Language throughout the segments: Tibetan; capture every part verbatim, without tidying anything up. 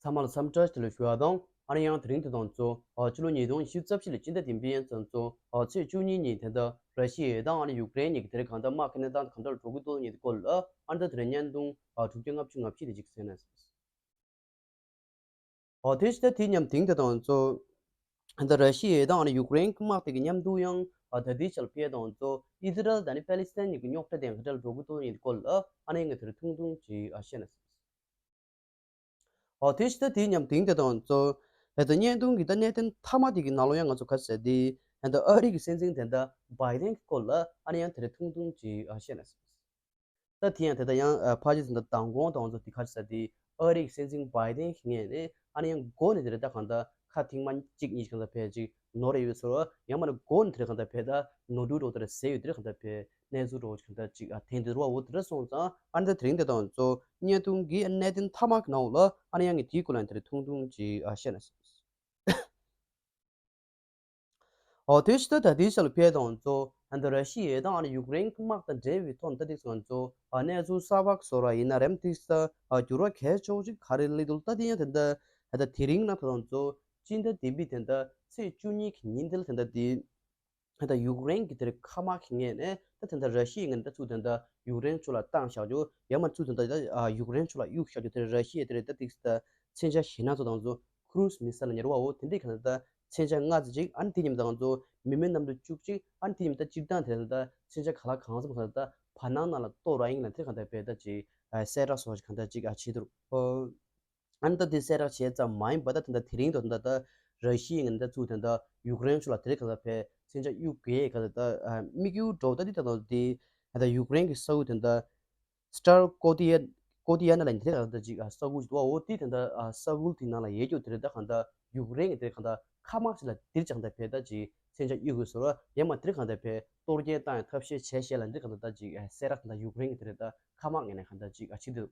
ཚང་མ་ལ་འཚམས་འདྲི་བཀྲ་ཤིས་བདེ་ལེགས་ཞུ་བ་དང་། ཨ་ནི་ཡང་དེ་རིང་དེ་དང་གཙོ་ཨ་ཕྱི་ལོ་ཉིས་སྟོང་ཉི་ཤུ་རྩ་བཞི་ལོའི་སྤྱི་ཟླ་བདུན་པའི་ཡན་ཚོད་གཙོ་ཨ་ཚེས་བཅུ་གཉིས་ཉིན་དེ་འདྲ་ར་ཤི་ཡ་དང་ཨ་ནི་ཡུཀ་རེན་གཉིས་ཀྱི་དེ་རིང་གང་ལྟར་དམག་གི་གནས་སྟངས་གང་འདྲ་འགྲོ་གི་འདུག་ཉིན་དེ་སྐོར་ལ་ཨ་ནི་ད་དེ་རིང་བརྙན་ཐུང་ཨ་དྲུག་བརྒྱ་ལྔ་བཅུ་ང་བཞི་དེ་ཅིག་གསན་ན། ཨོ་དེ་ཕྱི་ད་དེ་མཉམ་དེང་དེ་དང་གཙོ་ད་ར་ཤི་ཡ་དང་ཨ་ནི་ཡུཀ་རེན་གྱི་དམག་དེ་གི་མཉམ་དུ་ཡང་ཨ་ད་དེའི་ཆར་ཕེ་དང་གཙོ་ཨི་ཟི་རལ་དང་ཨ་ནི་པེ་ལི་སི་ཐན་གཉིས་ཀྱི་རྙོག་དྲ་དེ་གང་འདྲ་འགྲོ་གི་འདུག་ཉིན་དེ་སྐོར་ལ་ཨ་ནི་ངས་དེ་རིང་ཐུང་ཐུང་ཅིག་ཨ་བཤད་ན། ཨོ་དེ་ཕྱི་ད་དེ་མཉམ་དེང་དེ་དང་གཙོ་ད་ད་བརྙན་ཐུང་གི་ད་གནད་དོན་མཐའ་མ་དེ་གི་ནང་ལོགས་ཡང་ང་ཚོ་ག་ཟེར་དེ་ད་ཨ་རི་གི་སྲིད་འཛིན་དེ་ད་བྷའི་ཏན་གྱི་སྐོར་ལ་ཨ་ནི་ཡང་དེ་རིང་ཐུང་ཐུང་ཅིག་ཨ་བཤད་ན། ད་དེ་ཡང་དེ་ལྟར་ཡང་ཕལ་ཆེར་ད་མདང་དགོང་དང་ཚོ་དེ་ག་རེ་ཟེར་དེ་ཨ་རིའི་སྲིད་འཛིན་བྷའི་ཏན་ངོས་ནས་ཨ་ནི་ཡང་འགོ་ནས་དེ་རེད། ད་གང་ལྟར་ཁ་ཐེངས་མ་གཅིག་གཉིས་གང་ལྟར་ཕལ་ཆེར་ནོར་ཡོད་ཚོར་བ་ཡང་མ་ནི་འགོ་ནས་དེ་རེད། གང་ལྟར་ཕལ་ད་ནོར་འཁྲུལ་འགྲོ་དེ་རེད་ཟེར་ཡོད་དེ་རེད། གང་ལྟར་ཕལ་གནས་ཚུལ་འགྲོ་གང་ལྟར་ཅིག་ཨ་ཐེངས་དེ་རུ་བ་འོ་དེ་རེད་སོང་ཙང་ཨ་ནི་ད་དེ་རིང་དེ་དང་ཚོ་བརྙན་ཐུང་གི་གནད་དོན་མཐའ་མ་གི་ནང་ལ་ཨ་ནི་ཡང་ངས་དེའི་སྐོར་ལ་དེ་རེད་ཐུང་ཐུང་ཅིག་ཨ་བཤད་ན། ཨོ་དེ་ཕྱི་ད་ད་དེའི་ཤར་ལ་ཕེ་དང་གཙོ་ད་ར་ཤི་ཡ་དང་ཨ་ནི་ཡུཀ་རེན་གྱི་དམག་དང་འབྲེལ་བའི་ཐོག་ནས་ད་ཏིག་སོང་གཙོ་ཨ་གནས་ཚུལ་གསར་པ་བཟོ་ར་ཡིན་ན་རེམ་ཏིག་ས་ཨ་འགྱུར་བ་གལ་ཆེ་བོ་ཅིག་ག་རེ་སླེབས་འདུག་ད་དེ་ཡང་དེ་འདྲ་ད་དེ་རིང་ན་ད་དང་གཙོ་སྤྱི་ཟླ་བདུན་པའི་དེ་འདྲ་ཚེས་བཅུ་གཉིས་ཀྱི་ཉིན་དེ་ལ་དེ་འདྲ་དེ་ད་ཡུཀ་རེན་གྱི་དེར་མཁའ་དམག་གི་ངོས་ནས་ད་དེ་འདྲ་ར་ཤི་ཡའི་ངོས་ནས་ད་ཚུར་དེ་འདྲ་ཡུཀ་རེན་ཕྱོགས་ལ་བཏང་བཞག་རྒྱུ་ཡང་མ་ཚུར་དེ་འདྲ་ད་ཡུཀ་རེན་ཕྱོགས་ལ་གཡུག་བཞག་རྒྱུ་དེ་ར་ཤི་ཡ་དེ་རེད། ད་ཏིག་ས་མཚོན་ཆ་ཞེད་སྣང་ཚོ་དང་གཙོ། ཀུ་རུ་སི་མི་སེལ་ལ་ཉེ་རུ་བ་འོ་དེ་འདྲའི་གང་ལྟར་མཚོན་ཆ་ལྔ་ཙམ་ཅིག་ཨ་ནི་དེ་མཉམ་དུ་ང་ཚོ་མི་མེད་གནམ་གྲུ་བཅུ་གཅིག་ཨ་ནི་དེ་མཉམ་དུ་སྤྱིར་བཏང་དེ་ལ་ད་མཚོན་ཆ་ག་ལ་གང་འཚམ་གང་ལྟར་བར་སྣང་ནང་ལ་གཏོར་ར་ཡིན་ལ་དེ་གང་ལྟར་བས་ད་ཅིག་གསལ་བསྒྲགས་སོགས་ཀྱི་གང་ལྟར་ཅིག་བྱེད་འདུག་ཨ་ནི་ད་དེ་གསལ་བསྒྲགས་བྱས་ཙམ་མ་ཡིན་པ་ད་དེ་འདྲ་དེ་རིང་དུ་ད་ད་ར་ཤི་ཡའི་ངོས་ནས་ད་ཚུར་དེ་འདྲ་ཡུཀ་རེན་ཕྱོགས་ལ་དེ་རིང་གང་ལྟར་བས་མཚོན་ཆ་གཡུག་དགོས་གང་ལྟར་ད་དམིགས་ཡུལ་འགྲོ་ད་འདི་ད་ད་དེ་ད་ད་ཡུཀ་རེན་གྱི་ས་ཁུལ་དེ་འདྲ། སི་ཊར་ཀོ་ཏི་ཡ་ཀོ་ཏི་ཡ་ན་ལ་ཉི་ཐེ་ལ་ད་ཅིག་ས་ཁུལ་ཅིག་འདུག་བ། འོ་དེ་དེ་འདྲ་ས་ཁུལ་དེ་ནང་ལ་ཡོད་རྒྱུ་དེ་རེད། ད་གང་ལྟར་ཡུཀ་རེན་གྱི་དེ་གང་ལྟར་མཁའ་དམག་ཅིག་ལ་དེར་ཅང་ད་ཕེ་ད་ཅིག་མཚོན་ཆ་གཡུག་དགོས་ཟེར་བ་ཡང་མ་དེར་གང་ལྟར་ཕེ་གཏོར་སྐྱོན་བཏང་ཡང་ཐབས་ཤེས་བྱས་བྱས་ལ་འདིར་གང་ལྟར་ད་ཅིག་གསལ་བསྒྲགས་གང་ལྟར་ཡུཀ་རེན་གྱི་དེ་རེད། ད་མཁའ་དམག་ངོས་ནས་གང་ལྟར་ཅིག་ཨ་ཕྱིར་དུ་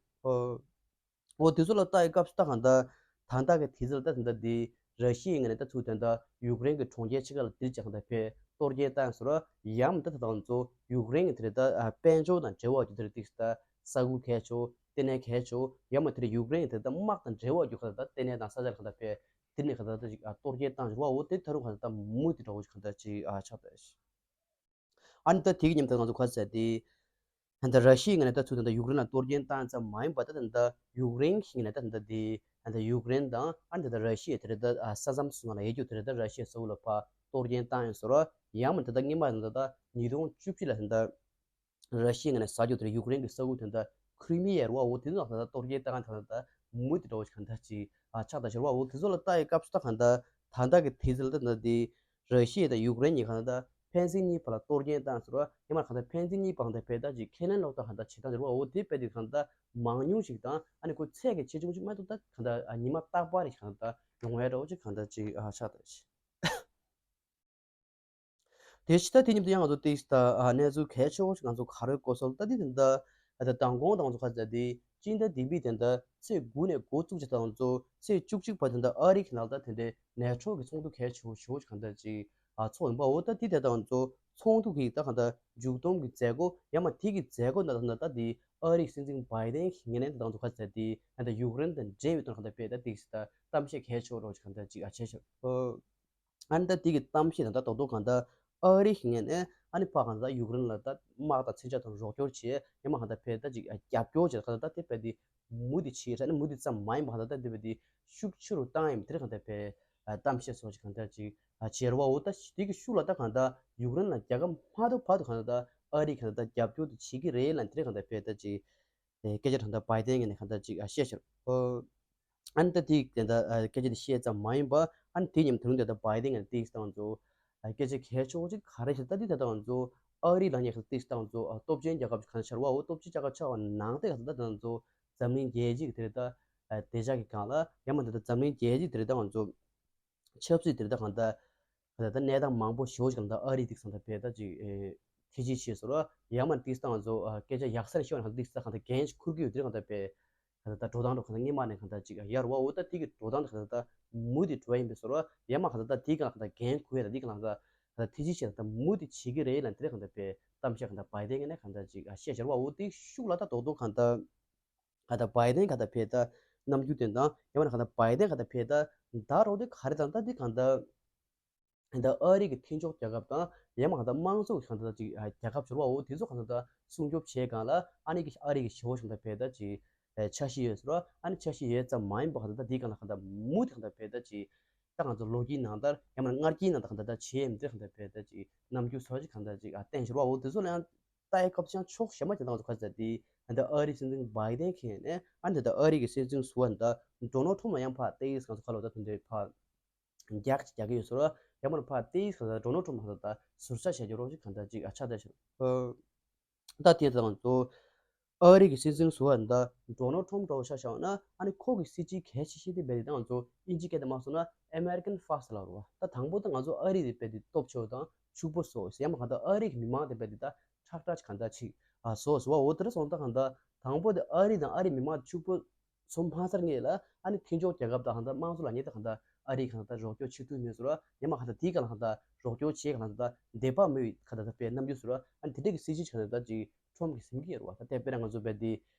འོ་དེ་ཚོ་ལ་ལྟ་ཡི་སྐབས་སུ་ད་གང་ལྟར་ད་ལྟ་གི་དུས་ཚོད་ལ་ད་དེ་འདྲ་དེ་ར་ཤི་ཡའི་ངོས་ནས་ད་ཚུར་དེ་འདྲ་ཡུཀ་རེན་གྱི་གྲོང་ཁྱེར་ཆེ་ཁག་ལ་དེར་ཅང་ད་ཕེ་གཏོར་སྐྱོན་བཏང་ཟེར་བ་ཡང་མ་ད་ད་དང་ཚོ་ཡུཀ་རེན་གྱི་དེ་རེད། ད་དཔལ་འབྱོར་དང་འབྲེལ་བ་རྒྱུ་དེ་རེད། ཏིག་ད་ས་ཁུལ་གལ་ཆེ་བོ་ལྟེ་གནས་གལ་ཆེ་བོ་ཡང་མ་དེ་རེད། ཡུཀ་རེན་གྱི་དེ་ད་དམག་དང་འབྲེལ་བ་རྒྱུ་ག་ད་ལྟེ་གནས་དང་ས་ཆ་ག་ད་ཕེ་དེ་ནས་ག་ད་ད་ཅིག་གཏོར་སྐྱོན་བཏང་ཟེར་བ། འོ་དེ་ད་རུང་ག་ད་ད་མུ་དེ་འདྲ་བོ་ཅིག་ག་ད་ཅིག་ཆགས་ད་ཤི། ཨ་ནི་ད་དེ་གི་མཉམ་དུ་ང་ཚོ་ག་ཟེར་དེ། ད་ལྟ་ར་ཤི་ཡའི་ངོས་ནས་ད་ཚུར་ད་ལྟ་ཡུཀ་རེན་ལ་གཏོར་སྐྱོན་བཏང་ཙམ་མ་ཡིན་པ་ད་ད་ལྟ་ཡུཀ་རེན་གྱི་ངོས་ནས་ད་ད་ལྟ་དེ་ད་ལྟ་ཡུཀ་རེན་དང་ཨ་ནི་ད་ལྟ་ར་ཤི་ཡ་དེ་རེད། ད་ས་མཚམས་སུ་ང་ལ་ཡོད་རྒྱུ་དེ་རེད། ད་ར་ཤི་ཡའི་ས་ཁུལ་ལ་ཕར་གཏོར་སྐྱོན་བཏང་ཡོད་ཟེར་བ་ཡང་མ་ད་ལྟ་སྔོན་མ་ད་ལྟ་ཉིས་སྟོང་བཅུ་བཞི་ལ་ད་ལྟ་ར་ཤི་ཡའི་ངོས་ནས་ཟ་རྒྱུ་དེ་རེད། ཡུཀ་རེན་གྱི་ས་ཁུལ་དེ་ད་ལྟ་ཁི་རི་མི་ཡ་རེད་བ། འོ་དེ་ཚོ་ད་ལྟ་གཏོར་སྐྱོན་བཏང་ད་ལྟ་མུ་དེ་འདྲ་བོ་ཞིག་གང་ད་ཅིག་ཆགས་ད་ཤི་རེད་བ། འོ་དེ་ཚོ་ལ་ལྟ་ཡི་སྐབས་སུ་ད་གང་ད་ད་ལྟ་གི་དུས་ཚོད་ལ་ད་ད་དེ། ར་ཤི་ཡ་དང་ཡུཀ་རེན་གཉིས་གང་ལྟར་ཕན་ཚུན་གཉིས་བར་ལ་གཏོར་སྐྱོན་བཏང་ཟེར་བ་ཡང་མ་གང་ལྟར་ཕན་ཚུན་གཉིས་བར་གང་ལྟར་ཕལ་ཆེར་ཁས་ལེན་སློག་སྟངས་གང་ལྟར་བྱེད་སྟངས་ཟེར་བ། འོ་དེ་དཔེ་དེ་གང་ལྟར་མང་ཉུང་ཞིག་དང་ཨ་ནི་ཁོ་ཚད་ཀྱི་ཆེ་ཆུང་ཞིག་མ་གཏོགས་ད་གང་ལྟར་ཉི་མ་རྟག་པར་རེ་གང་ལྟར་ཡོང་ཡ་འདྲ་བོ་ཅིག་གང་ལྟར་ཅིག་ཆགས་ད་ཤི། དེ་ཕྱི་ད་དེ་མཉམ་དུ་ཡང་ང་ཚོ་ཏིག་ད་གནས་ཚུལ་གལ་ཆེ་བོ་ཞིག་ང་ཚོ་ག་རེ་གོ་སོང་ད་དེ་དེ་འདྲ་ད་མདང་དགོང་དང་ང་ཚོ་ག་ཚོད་དེ། སྤྱི་ཟླ་བདུན་པའི་དེ་འདྲ་ཚེས་དགུ་ནས་འགོ་བཙུགས་བྱས་དང་ཚོ་ཚེས་བཅུ་གཅིག་བར་དེ་འདྲ་ཨ་རི་གི་ནང་ལ་ད་དེ་འདྲའི་ནེ་ཊོ་གི་ཚོགས་འདུ་གལ་ཆེ་བོ་ཞེ་པོ་ཅིག་གང་ལྟར་ཅིག་ཨ་ཚོགས་ཡིན་པ། འོ་ད་དེ་དེ་དང་ཚོ་ཚོགས་འདུ་གི་ད་གང་ལྟར་མཇུག་སྡོམ་གི་མཛད་སྒོ་ཡང་མ་དེ་གི་མཛད་སྒོ་ནང་ད་ད་དེ་ཨ་རི་གི་སྲིད་འཛིན་བྷའི་ཏན་གྱི་ངོས་ནས་ད་དང་ཚོ་ག་ཚོད་དེ་ད་ཡུཀ་རེན་དང་འབྲེལ་བའི་དོན་གང་ལྟར་དཔེ་ད་དེ་གི་ད་གཏམ་བཤད་གལ་ཆེ་བོ་རོ་ཅིག་གང་ལྟར་ཅིག་ཨ་བྱས་ཤག་ཨ་ནི་ད་དེ་གི་གཏམ་བཤད་དང་ད་རྡོག་རྡོག་གང་ལྟར་ཨ་རི་གི་ངོས་ནས་ཨ་ནི་ཕར་གང་ལྟར་ཡུཀ་རེན་ལ་ད་དམག་དང་མཚོན་ཆ་དང་རོགས་སྐྱོར་བྱས་ཡང་མ་གང་ལྟར་ཕེ་ད་ཅིག་རྒྱབ་སྐྱོར་བྱས་གང་ལྟར་ད་དེ་ཕེ་དེ་མུ་དེ་བྱས་ར་ནི་མུ་དེ་ཙམ་མ་ཡིན་པ་གང་ལྟར་ད་དེ་ཕེ་དེ་ཤུགས་ཆེ་རུ་བཏང་ཡིན་དེ་རེད། གང་ལྟར་ཕེ་གཏམ་བཤད་སོགས་ཀྱི་གང་ལྟར་ཅིག་བྱས་ར་བ། འོ་ད་དེ་གི་ཤུགས་ལ་ད་གང་ལྟར་ཡུཀ་རེན་ལ་རྒྱལ་ཁ་མ་ཐོབ་བར་དུ་གང་ལྟར་ཨ་རི་གང་ལྟར་རྒྱབ་སྐྱོར་དེ་བྱེད་ཀྱི་རེད་ལ་དེ་རེད། གང་ལྟར་ཕེ་ད་ཅིག་སྐད་ཆ་གང་ལྟར་བྷའི་ཏན་ངོས་ནས་གང་ལྟར་ཅིག་བཤད་ཤག་ཨ་ནི་ད་དེ་དེ་འདྲ་སྐད་ཆ་དེ་བཤད་ཙམ་མ་ཡིན་པ་ཨ་ནི་དེ་མཉམ་དུ་དེ་འདྲ་བྷའི་ཏན་ངོས་ནས་ཏིག་སྟངས་ཚོ་སྐད་ཆ་གལ་ཆེ་བོ་ཅིག་ག་རེ་ཞིག་ད་དེ་ད་ལྟ་ང་ཚོ་ཨ་རི་ལ་ཉེ་ཁ་ཏིག་སྟངས་ཚོ་སྟོབས་ཆེན་རྒྱལ་ཁབ་ཅིག་གང་ཆགས་བ། འོ་སྟོབས་ཆེན་རྒྱལ་ཁབ་ཆགས་པ་ནང་དེ་ག་ད་ད་ང་ཚོ་འཛམ་གླིང་རྒྱལ་སྤྱི་གི་དེ་རེད། ད་བདེ་འཇགས་ཀྱི་སྒང་ལ་ཡང་མ་འདི་ད་འཛམ་གླིང་རྒྱལ་སྤྱི་དེ་རེད། ད་ང་ཚོ་ཆབ་སྲིད་དེ་རེད། ད་གང་ལྟར་ད་ལྟ་གནས་སྟངས་མང་པོ་ཞེ་པོ་ཞིག་ལ་ད་ཨ་རི་ཏིག་སང་ད་བས་ད་ཅིག་ཐེ་ཇུས་བྱས་སོང་ར། ཡང་མ་ཏིག་སང་ང་ཚོ་སྐད་ཆ་ཡག་ས་ནས་ཤོད་ན་གང་ཏིག་སང་གང་ད་འགན་ཞིག་འཁུར་གི་ཡོད་དེ་རེད། གང་ད་བས་གང་ད་འགྲོ་སྟངས་འགྲོ་གང་ད་སྔོན་མ་ནས་གང་ད་ཅིག་ཡར་བ། འོ་ད་དེ་གི་འགྲོ་སྟངས་གང་ད་མུ་དེ་འགྲོ་ཡིན་པས་སོང་ར། ཡང་མ་གང་ད་དེ་གང་གང་ད་འགན་འཁུར་ཡ་ད་དེ་གང་གང་ད་ཐེ་ཇུས་བྱས་ད་མུ་དེ་བྱེད་ཀྱི་རེད་ལ་དེ་རེད། གང་ད་བས་གཏམ་བཤད་གང་ད་བྷའི་ཏན་ངོས་ནས་གང་ད་ཅིག་བཤད་བྱར་བ། འོ་དེ་ཤུགས་ལ་ད་རྡོག་རྡོག་གང་ད། ག་ད་བྷའི་ཏན་ག་ད་བས་ད་ རྣམ་འགྱུར་དེ་དང་ཡང་མིན་ན་གང་ལྟར་བའི་ཏན་གང་ལྟར་ཕེ་ད་ད་རོགས་དེ་ག་རེ་དང་ད་དེ་གང་ལྟར། ད་ཨ་རི་གི་མཐུན་ཕྱོགས་རྒྱལ་ཁབ་དང་ཡང་མིན་ན་གང་ལྟར་དམངས་གཙོ་གི་གང་ལྟར་ཅིག་རྒྱལ་ཁབ་ཟེར་བའོ་དེ་ཚོ་གང་ལྟར་ད་སྲུང་སྐྱོབ་བྱེད་སྒང་ལ་ཨ་ནི་གི་ཨ་རི་གི་ཞི་བོ་གང་ལྟར་ཕེ་ད་ཅིག་འཆར་གཞི་ཡོད་ཟེར་བ། ཨ་ནི་འཆར་གཞི་ཡོད་ཙམ་མ་ཡིན་པ་གང་ལྟར་ད་དེ་གང་ལ་གང་ལྟར་མུ་མཐུད་གང་ལྟར་ཕེ་ད་ཅིག་ད་ང་ཚོ་ལོ་རྒྱུས་ནང་ལྟར་ཡང་མིན་ན་སྔར་གྱི་ནང་ལྟར་གང་ལྟར་ད་བྱེད་ཡས་མི་འདུག་གང་ལྟར་ཕེ་ད་ཅིག་རྣམ་འགྱུར་སོགས་ཅིག་གང་ལྟར་ཅིག་ཨ་བསྟན་ཟེར་བའོ་དེ་ཚོ་ལ་ཡང་ལྟ་ཡས་སྐབས་སུ་ཡང་ཕྱོགས་གཞན་པ་ཅིག་ད་ང་ཚོ་ག་ཚོད་ད་དེ་ད་ཨ་རི་སྲིད་འཛིན་བའི་ཏན་མཁྱེན་ནས་ཨ་ནི་ད་ཨ་རི་གི་སྲིད་འཛིན་ཟུར་པ་ད་ཌོ་ནལ་ཊམ་ལ་ཡང་ཕར་ཏེ་ཡིས་ང་ཚོ་ག་ལོ་ད་དེ་འདྲའི་ཕར་རྒྱག་ཅིག་རྒྱག་གི་ཡོད་ཟེར་བ། ཡང་མིན་ན་ཕར་ཏེ་ཡིས་གང་ལྟར་ཌོ་ནལ་ཊམ་གང་ལྟར་ད་ཟུར་ཟ་བྱས་ཀྱི་རོགས་ཅིག་གང་ལྟར་ཅིག་ཨ་ཆགས་བསྡད་ཤག་ད་དེ་དང་ཚོ་ཨ་རི་གི་སྲིད་འཛིན་ཟུར་པ་ད་ཌོ་ནལ་ཊམ་འདྲ་བོ་ཆ་བཞག་ན་ཨ་ནི་ཁོ་གི་སྲིད་ཇུས་གལ་ཆེ་ཤོས་དེ་རྦད་དེ་ང་ཚོ་དབྱིན་ཇི་སྐད་དུ་མ་སོང་ན་American First ལབ་རེད་བ། ད་དང་པོ་ད་ང་ཚོ་ཨ་རི་དེ་རྦད་དེ་སྟོབས་ཆེ་བ་དང་ཕྱུག་པོ་བཟོ་ཡང་མིན་ན་གང་ལྟར་ཨ་རི་གི་མི་མང་དེ་རྦད་དེ་ད་ཁྲག་ཁྲག་ཅིག་གང་ལྟར་ཅིག་ཨ་བཟོ་བཟོ་བ་འོ་དེ་འདྲ་སོང་ད་གང་ལྟར་དང་པོ་དེ་ཨ་རི་དང་ཨ་རི་མི་མང་ཕྱུག་པོ་སོང་མ་ཚར་སྔོན་ལ་ཨ་ནི་མཐུན་ཕྱོགས་རྒྱལ་ཁབ་དང་གང་ལྟར་དམངས་གཙོ་ལ་ཉེ་ད་གང་ལྟར་ཨ་རི་གང་ལྟར་རོགས་སྐྱོར་བྱེད་ཐུབ་མེད་ཟེར་བ། ཡང་མིན་ན་གང་ལྟར་དེའི་སྒང་ལ་གང་ལྟར་རོགས་སྐྱོར་བྱེད་གང་ལྟར་འདོད་པ་མེད་གང་ལྟར་ད་དཔེ་རྣམ་འགྱུར་ཟེར་བ། ཨ་ནི་དེ་འདྲ་གི་སྲིད་ཇུས་གང་ལྟར་ད་ཅིག་ཊམ་གི་ཟིན་གྱི་ཡོད་རེད་བ། ད་དེ་དཔེར་ན་ང་ཚོ་རྦད་དེ་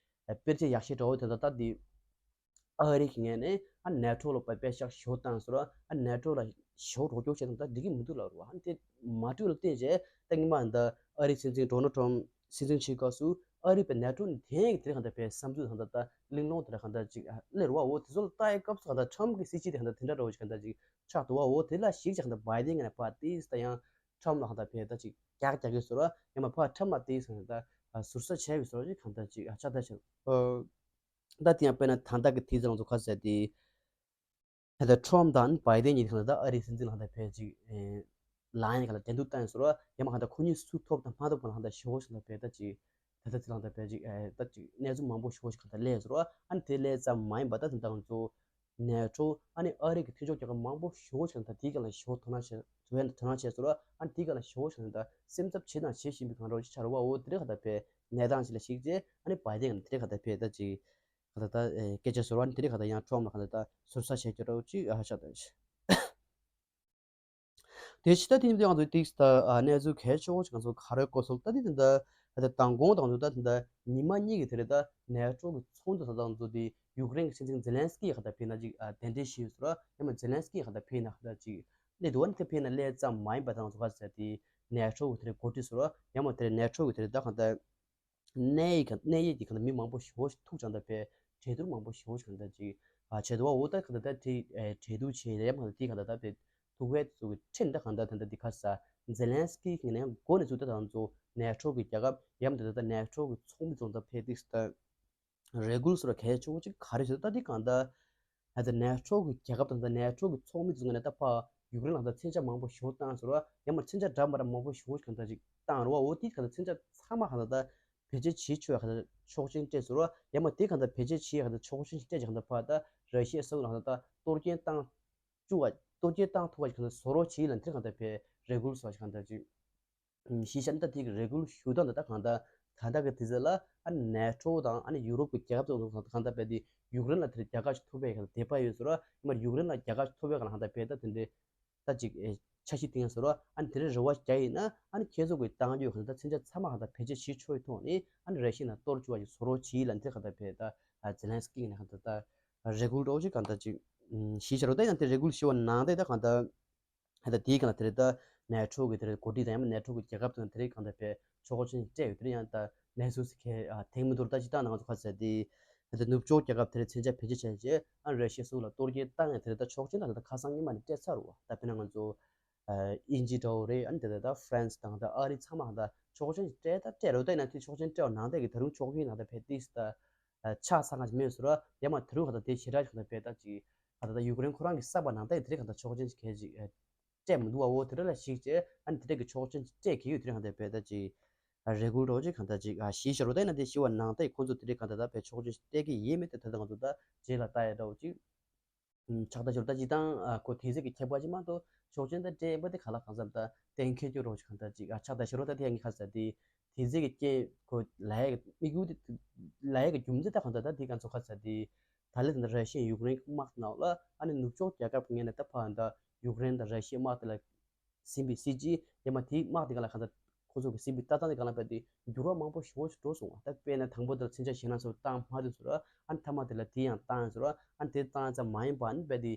དཔེར་བརྗོད་ཡག་ཤོས་འདྲ་བོ་དེ་ད་ད་དེ་ཨ་རི་གི་ངོས་ནས་ཨ་ནེ་ཊོ་ལ་དཔེ་དཔེ་ཤག་ཞོ་བཏང་ཟེར་བ། ཨ་ནེ་ཊོ་ལ་ཞོ་རོགས་སྐྱོར་བྱེད་སྟངས་ད་འགྲིག་གི་མི་འདུག་ལབ་རེད་བ། ཨ་ནི་དེ་མ་འགྲིག་ལ་བརྟེན་བྱས་ད་སྔོན་མ་ད་ཨ་རི་སྲིད་འཛིན་ཌོ་ནལ་ཊམ་སྲིད་འཛིན་བྱེད་སྐབས་སུ་ཨ་རི་པའི་ནེ་ཊོ་ནི་དེ་ཡང་དེ་གང་ལྟར་དཔེ་བསམ་ཚུལ་གང་ལྟར་ད་གླེང་སློང་དེ་གང་ལྟར་ཅིག་ཨ་སླེབས་རེད་བ། འོ་དེ་ཚོ་ལ་ལྟ་ཡའི་སྐབས་སུ་གང་ལྟར་ཊམ་གི་སྲིད་ཇུས་དེ་གང་ལྟར་དེ་འདྲ་འདྲ་བོ་ཞིག་གང་ལྟར་ཅིག་ཆགས་འདུག་བ། འོ་དེ་ལ་གཞིགས་བྱས་གང་ལྟར་བའི་ཏན་གྱིས་ཕར་ཏིས་ད་ཡང་ཊམ་ལ་གང་ལྟར་ཕེ་ད་ཅིག་རྒྱག་རྒྱག་གི་ཟེར་བ། ཡང་མིན་ན་ཕར་ཊམ་ལ་ཏིས་གང་ལྟར་ཟུར་ཟ་བྱས་པའི་ཟེར་བ་ཅིག་གང་ལྟར་ཅིག་ཨ་ཆགས་ད་ཆགས། ད་དེ་ཡང་དཔེར་ན་ད་ལྟ་གི་དེ་ཚོ་ང་ཚོ་ག་ཟེར་དེ། ད་ལྟ་ཊམ་དང་བའི་ཏན་གཉིས་ལ་ད་ཨ་རིའི་སྲིད་འཛིན་ལ་ད་ཕལ་ཅིག་ལངས་ཡག་ལ་འགྲན་བསྡུར་བཏང་ཡོད་ཟེར་བ། ཡང་མིན་ན་གང་ལྟར་ཁོ་གཉིས་སུ་ཐོབ་དང་མ་ཐོབ་གང་ལ་གང་ལྟར་ཞེ་པོ་ཞིག་ལ་ཕལ་ད་ཅིག་ད་ལྟ་ཚེ་ལ་ད་ཕལ་ཅིག་ད་ཅིག་གནས་ཚུལ་མང་པོ་ཞེ་པོ་ཞིག་གང་ལྟར་སླེབས་ཟེར་བ། ཨ་ནི་དེ་སླེབས་ཙམ་མ་ཡིན་པ་ད་ད་ལྟ་ང་ཚོ་ནེ་ཊོ་ཨ་ནི་ཨ་རི་གི་མཐུན་ཕྱོགས་རྒྱལ་ཁབ་མང་པོ་ཞེ་པོ་ཞིག་ད་དེའི་སྒང་ལ་ཞེ་པོ་དོ་སྣང་བྱས་དོ་སྣང་བྱས་ཟེར་བ། ཨ་ནི་དེའི་སྒང་ལ་ཞེ་པོ་ཞིག་ད་སེམས་འཚབ་བྱེད་དང་བྱེད་བཞིན་པའི་གང་རོགས་ཅིག་ཆགས་རེད་བ། འོ་དེ་རེད་གང་ལྟར་ཕལ་གནས་སྟངས་ཅིག་ལ་གཞིགས་རྗེས་ཨ་ནི་བའི་ཏན་གང་ལྟར་དེ་རེད་གང་ལྟར་ཕལ་ད་ཅིག་ག་ད་ད་སྐད་ཆ་ཟེར་བ་ནི་དེ་རིང་ག་ད་ཡང་ཊམ་ལ་ག་ད་ད་ཟུར་ཟ་བྱས་ཀྱི་རོགས་ཅིག་ཨ་ཆགས་ད་ཤི། དེ་ཕྱི་ད་དེ་ནི་ང་ཚོ་ཏིག་ད་གནས་ཚུལ་གལ་ཆེ་བོ་ཅིག་ང་ཚོ་ག་རེ་གོ་སོང་ད་དེ་དེ་ད་ད་མདང་དགོང་དང་ཚོ་ད་དེ་ད་ཉི་མ་གཉིས་ཀྱི་དེ་རེད་ད་ནེ་ཊོ་གི་ཚོགས་འདུ་ད་དང་ཚོ་དེ་ཡུཀ་རེན་གྱི་སྲིད་འཛིན་ཛེ་ལན་སི་ཀི་ག་ད་ཕེ་ན་ཅིག་གདན་འདྲེན་ཞུས་ཟེར་བ། ཡང་མ་ཛེ་ལན་སི་ཀི་ག་ད་ཕེ་ན་ག་ད་ཅིག་ལས་དུ་བ་ནི་དེ་ཕེ་ན་ལས་ཙམ་མ་ཡིན་པ་དང་ཚོ་ག་ཟེར་དེ་ནེ་ཊོ་གི་དེ་རེད་འགོ་ཁྲིད་ཟེར་བ། ཡང་མ་དེ་རེད་ནེ་ཊོ་གི་དེ་རེད་ད་ག་ད། གནས་ཡིག་གནས་ཡིག་གི་གང་ལྟར་མི་མང་པོ་ཞེ་པོ་ཞིག་ཐུག་ཅང་ད་པའི་གྲོས་བསྡུར་མང་པོ་ཞེ་པོ་ཞིག་གང་ལྟར་ཅིག་ཨ་བྱས་འདུག་བ། འོ་ད་གང་ལྟར་ད་དེ་གྲོས་བསྡུར་བྱས་ཡ་ཡ་གང་ལྟར་དེ་གང་ལྟར་ད་པའི་ཐུག་པའི་ཚུགས་ཀྱི་ཁྲིམས་ད་གང་ལྟར་ད་ལྟ་འདི་ག་ས་ཛེ་ལན་སི་ཀི་གི་ནས་འགོ་ནས་ཚུགས་ད་དང་ཚོ་ནེ་ཊོ་གི་རྒྱལ་ཁབ་ཡམ་ད་ད་ནེ་ཊོ་གི་ཚོགས་མི་ཚོ་ད་ཕེ་ཏིག་ད་རེ་སྐུལ་སོགས་གལ་ཆེ་བོ་ཅིག་ག་རེ་ཞིག་ད་འདི་གང་ལྟར། ད་ནེ་ཊོ་གི་རྒྱལ་ཁབ་དང་ད་ནེ་ཊོ་གི་ཚོགས་མི་ཚོ་ནས་ད་ཕ་ཡུཀ་རེན་ལ་ད་མཚོན་ཆ་མང་པོ་ཞེ་པོ་བཏང་ཟེར་བ། ཡང་མ་མཚོན་ཆ་འདྲ་མ་འདྲ་མང་པོ་ཞེ་པོ་གང་ལྟར་ཅིག་བཏང་རེད་བ། འོ་དེ་གང་ལྟར་མཚོན་ཆ་ཚང་མ་གང་ལྟར་ད་བེད་སྤྱོད་བྱེད་ཆོག་ཡ་གང་ལྟར་ཆོག་མཆན་སྤྲད་ཟེར་བ། ཡང་མ་དེ་གང་ལྟར་བེད་སྤྱོད་བྱེད་ཡ་གང་ལྟར་ཆོག་མཆན་སྤྲད་ཀྱི་གང་ལྟར་ཕ་ད་ར་ཤི་ཡ་ས་ཁུལ་ལ་གང་ལྟར་ད་གཏོར་སྐྱོན་བཏང་བཅུག་བ། གཏོར་སྐྱོན་བཏང་ཐུབ་པ་གང་ལྟར་བཟོ་རོགས་བྱེད་ལ་དེ་གང་ལྟར་ཕའི་རེ་སྐུལ་སོགས་གང་ལྟར་ཅིག་གཞིས་ཆགས་འདི་དག་གི་རེ་སྐུལ་ཞུ་སྟངས་འདི་དག་གང་ལྟར་ད་ལྟ་གི་དུས་ཚོད་ལ་ཨ་ནེ་ཊོ་དང་ཨ་ནི་ཡུ་རོབ་ཀྱི་རྒྱལ་ཁབ་ཚོ་གང་ལྟར་རྦད་དེ་ཡུཀ་རེན་ལ་དེར་རྒྱལ་ཁ་ཞིག་ཐོབ་པའི་གང་ལྟར་དད་པ་ཡོད་ཟེར་བ། ཡང་མ་ཡུཀ་རེན་ལ་རྒྱལ་ཁ་ཞིག་ཐོབ་པའི་གང་ལ་གང་ལྟར་རྦད་དེ་དེ་འདྲའི་ད་ཅིག་འཆར་གཞི་བཏིང་ཟེར་བ། ཨ་ནི་དེ་འདྲའི་རེ་བ་རྒྱག་ཡིན་ན་ཨ་ནི་ཁྱེད་ཚོ་གི་བཏང་རྒྱུ་གང་ལྟར་མཚོན་ཆ་ཚང་མ་གང་ལྟར་བེད་སྤྱོད་བྱེད་ཆོག་གི་ཐོག་ནས་ཨ་ནི་ར་ཤི་ཡ་ནང་གཏོར་བཅུག་པ་ཞིག་བཟོ་རོགས་བྱེད་ལ་འདི་གང་ལྟར་རྦད་དེ་ཛེ་ལན་སི་ཀི་ནས་གང་ལྟར་ད་རེ་སྐུལ་རོགས་ཅིག་གང་ལྟར་ཅིག་ཞུས་བྱ་རོགས། ད་ཡང་དེ་རེ་སྐུལ་ཞུ་བ་ནང་དེ་ད་གང་ལྟར། ད་དེའི་སྒང་ལ་དེ་རེད་ད། ནེ་ཊོ་གི་དེ་རེད་འགོ་ཁྲིད་དང་ཡང་ན་ནེ་ཊོ་གི་རྒྱལ་ཁབ་དང་དེ་རེད་གང་ལྟར་བས་ཆོག་མཆན་སྤྲད་ཡོད། དེ་རེད་ཡང་ད་གནས་ཚུལ་ཟེར་མཁན་ཨ་དེང་མི་འདུག་ད་སྤྱིར་བཏང་ནང་ང་ཚོ་ཁ་ཟེར་དེ། ད་ནུབ་ཕྱོགས་རྒྱལ་ཁབ་དེ་རེད་མཚོན་ཆ་བེད་སྤྱོད་བྱས་རྗེས་ཨ་ར་ཤི་ཡ་སོགས་ལ་གཏོར་སྐྱོན་བཏང་ཡང་དེ་རེད་ད་ཆོག་མཆན་ད་ད་ཁ་སང་ཉི་མ་ནས་སྤྲད་ཚར་རེད་བ། ད་དཔེར་ན་ང་ཚོ་ཨ་དབྱིན་ཇི་འདྲ་བོ་རེད། ཨ་ནི་དེ་རེད་ད་ཧྥ་རན་སི་དང་ད་ཨ་རི་ཚང་མ་ད་ཆོག་མཆན་སྤྲད་ད་སྤྲད་རེད་ད། ཡིན་ན་དེ་ཆོག་མཆན་སྤྲད་པ་ནང་བསྟན་གྱི་ད་རུང་ཆོག་མཆན་ནང་ད་བས་ཏིས་ད་ཆགས་ཚར་གང་ཞིག་མེད་ཟེར་བ། ཡང་མ་ད་རུང་ག་ད་དེ་ཞེ་དྲག་ག་ད་བས་ད་ཅིག་ག་ད་ད་ཡུཀ་རེན་ཁོ་རང་གི་གསར་པ་ནང་ད་ཡི་དེ་རེད་ག་ད་ཆོག་མཆན་ཞིག་གལ་ཅིག་སྤྲད་མི་འདུག་བ། འོ་དེ་འདྲ་ལ་གཞིགས་བྱས་ཨ་ནི་དེ་འདྲ་གི་ཆོག་མཆན་ཅིག་སྤྲད་གི་ཡོད། དེ་རིང་གང་ལྟར་བས་ད་ཅིག་རེ་སྐུལ་རོགས་ཅིག་གང་ལྟར་ཅིག་ཨ་ཞིག་བྱ་རོགས། ད་ཡིན་ན་དེ་ཞི་བ་ནང་ལྟ་ཡི་ཁོང་ཚོ་དེ་འདྲ་གང་ལྟར་ད་བས་ཆོག་མཆན་ཅིག་སྤྲད་གི་ཡིན་མིན་དེ་ད་ད་ང་ཚོ་ད་རྗེས་ལ་ལྟ་ཡ་འདྲ་བོ་ཅིག་ཕྱག་ད་ཞོར་ད་ཅིག་དང་ཨ་ཁོ་དེ་ཚེ་གི་ཁྱད་པར་ཅིག་མ་གཏོགས་ཆོག་མཆན་ད་སྤྲད་པ་དེ་ག་ལ་གང་འཚམ་ད་གཏན་འཁེལ་རྒྱུ་རོགས་ཅིག་གང་ལྟར་ཅིག་ཨ་ཕྱག་ད་ཞོར་ད་དེ་ཡང་གི་ཁ་ཟ་དེ་དེ་ཚེ་གི་རྐྱེན་ཁོ་ལ་ཡ་གི་དམིགས་ཡུལ་དེ་ལ་ཡ་གི་རྒྱུ་མཚན་ད་གང་ལྟར་ད་དེ་གང་ཚོ་ཁ་ཟ་དེ། ད་ལན་ད་ར་ཤི་ཡ་ཡུཀ་རེན་དམག་ནང་ལ་ཨ་ནི་ནུབ་ཕྱོགས་རྒྱལ་ཁབ་ངོས་ནས་ད་ཕར་ད་ཡུཀ་རེན་དང་ར་ཤི་ཡའི་དམག་དེ་ལ་ཟིན་པའི་སྲིད་ཇུས་ཡང་མ་དེའི་དམག་དེ་ག་ལ་གང་ལྟར་ ཁོང་ཚོ་གི་སྲིད་བྱུས་ལྟ་སྟངས་དེ་གང་ལ་རྦད་དེ་འགྱུར་བ་མང་པོ་ཞེ་པོ་ཞིག་འགྲོ་སོང་བ། ད་དཔེར་ན་དང་པོ་དེ་ལ་མཚོན་ཆ་གཞན་སྣ་ཚོ་བཏང་མ་ཐུབ་ཟེར་བ། ཨ་ནི་མཐའ་མ་དེ་ལ་དེ་ཡང་བཏང་ཟེར་བ། ཨ་ནི་དེ་བཏང་ཙམ་མ་ཡིན་པ། ཨ་ནི་རྦད་དེ་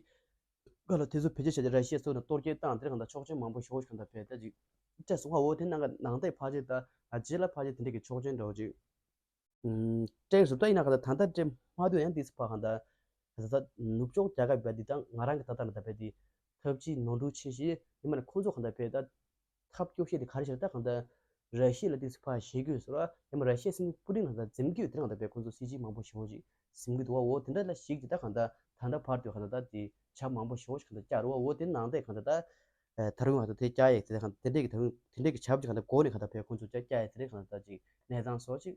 ག་ལ་དེ་ཚོ་བེད་སྤྱོད་བྱས་ཏེ་ར་ཤི་ཡ་སོགས་ནས་གཏོར་སྐྱོན་བཏང་དེར་གང་ལྟར་ཆོག་མཆན་མང་པོ་ཞེ་པོ་ཞིག་གང་ལྟར་བེད་ད་ཅིག་སྤྲད་སོང་བ། འོ་དེ་ནང་ག་ནང་བསྟན་ཕལ་ཆེར་ད་རྗེས་ལ་ཕལ་ཆེར་དེ་འདྲ་གི་ཆོག་མཆན་འདྲ་བོ་ཅིག་སྤྲད་སོང་། ད་ཡིན་ན་གང་ལྟར་ད་ལྟ་སྤྲད་མ་ཐུབ་ཡང་དེ་ཚོ་ཕར་གང་ལྟར་ད་ལྟ་ནུབ་ཕྱོགས་རྒྱལ་ཁབ་བ་འདི་དང་ང་རང་གི་ད་ལྟ་ན་ད་བེད་དེ་ཐབས་ཇུས་ནོར་འཁྲུལ་ཆེ་ཤོས་ཡིན་མ་ན་ཁོང་ཚོ་གང་ལྟར་བེད་ད། ཐབས་སྐྱོ་ཤོས་དེ་ག་རེ་ཞིག་ད་གང་ལྟར་ར་ཤི་ཡ་ལ་དེ་ཚོ་ཕར་ཞེད་ཀྱི་ཡོད་ཟེར་བ། ཡང་མ་ར་ཤི་ཡ་སྲིད་འཛིན་པུ་ཏིན་གང་ལྟར་འཛེམ་གྱི་ཡོད། དེ་རང་ལྟར་བས་ཁོང་ཚོ་སྲིད་ཇུས་མང་པོ་ཞེ་པོ་ཅིག་འཛིན་གྱི་འདུག་བ། འོ་དེ་འདྲ་ལ་ཞིག་ཅིག་ད་གང་ལྟར་ད་ལྟ་བར་དུ་གང་ལྟར་ད་དེ་ཇ་མང་པོ་ཞེ་པོ་ཅིག་གང་ལྟར་བསྐྱལ་རེད་བ། འོ་དེ་ནང་བསྟན་གང་ལྟར་ད་ད་རུང་གང་ལྟར་དེ་བསྐྱལ་ཡས་དེ་གང་དེ་འདྲས་ཀྱི་ད་རུང་དེ་འདྲས་ཀྱི་ཆབ་ཅིག་གང་ལྟར་འགོ་ནས་གང་ལྟར་བས་ཁོང་ཚོ་ཇ་བསྐྱལ་ཡས་དེ་འདྲས་གང་ལྟར་ད་ཅིག་གནས་སྟངས་སོགས་ཅིག་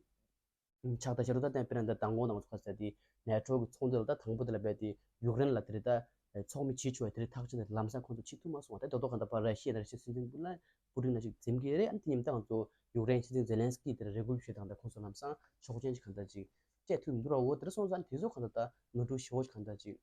ཕྱག་ལྟ་བྱེད་རོགས། ད་བསྟན་དཔེར་ན་ད་མདང་དགོང་དང་ཚོ་ཁ་ཟེར་དེ་ནེ་ཊོ་གི་ཚོགས་འདུ་ལ་ད་དང་པོ་དེ་ལ་བས་དེ་ཡུཀ་རེན་ལ་དེ་རེད་ད་ཚོགས་མི་བྱེད་ཆོག་ཡ་དེ་རེད་ཐག་བཅད་ནས་ལམ་སང་ཁོང་ཚོ་བྱེད་ཐུབ་མ་སོང་བ། ད་དོ་དོ་གང་ལྟར་ཕར་ར་ཤི་ཡ་ནང་ར་ཤི་ཡ་སྲིད་འཛིན་པུ་ལ་པུ་ཏིན་ན་ཅིག་འཛེམ་གི་རེད། ཨ་ནི་དེ་ཉིན་ད་ང་ཚོ་ཡུཀ་རེན་སྲིད་འཛིན་ཛེ་ལན་སི་ཀི་དེ་རེད་རེ་སྐུལ་བྱེད་དང་ད་ཁོང་ཚོ་ལམ་སང་ཆོག་མཆན་ཅིག་གང་ལྟར་ཅིག་སྤྲད་ཐུབ་མི་འདུག་ར། འོ་དེ་རེད་སོང་ཙང་དེ་ཚོ་གང་ལྟར་ད་ནོར་འཁྲུལ་ཞེ་པོ་ཅིག་གང་ལྟར་ཅིག་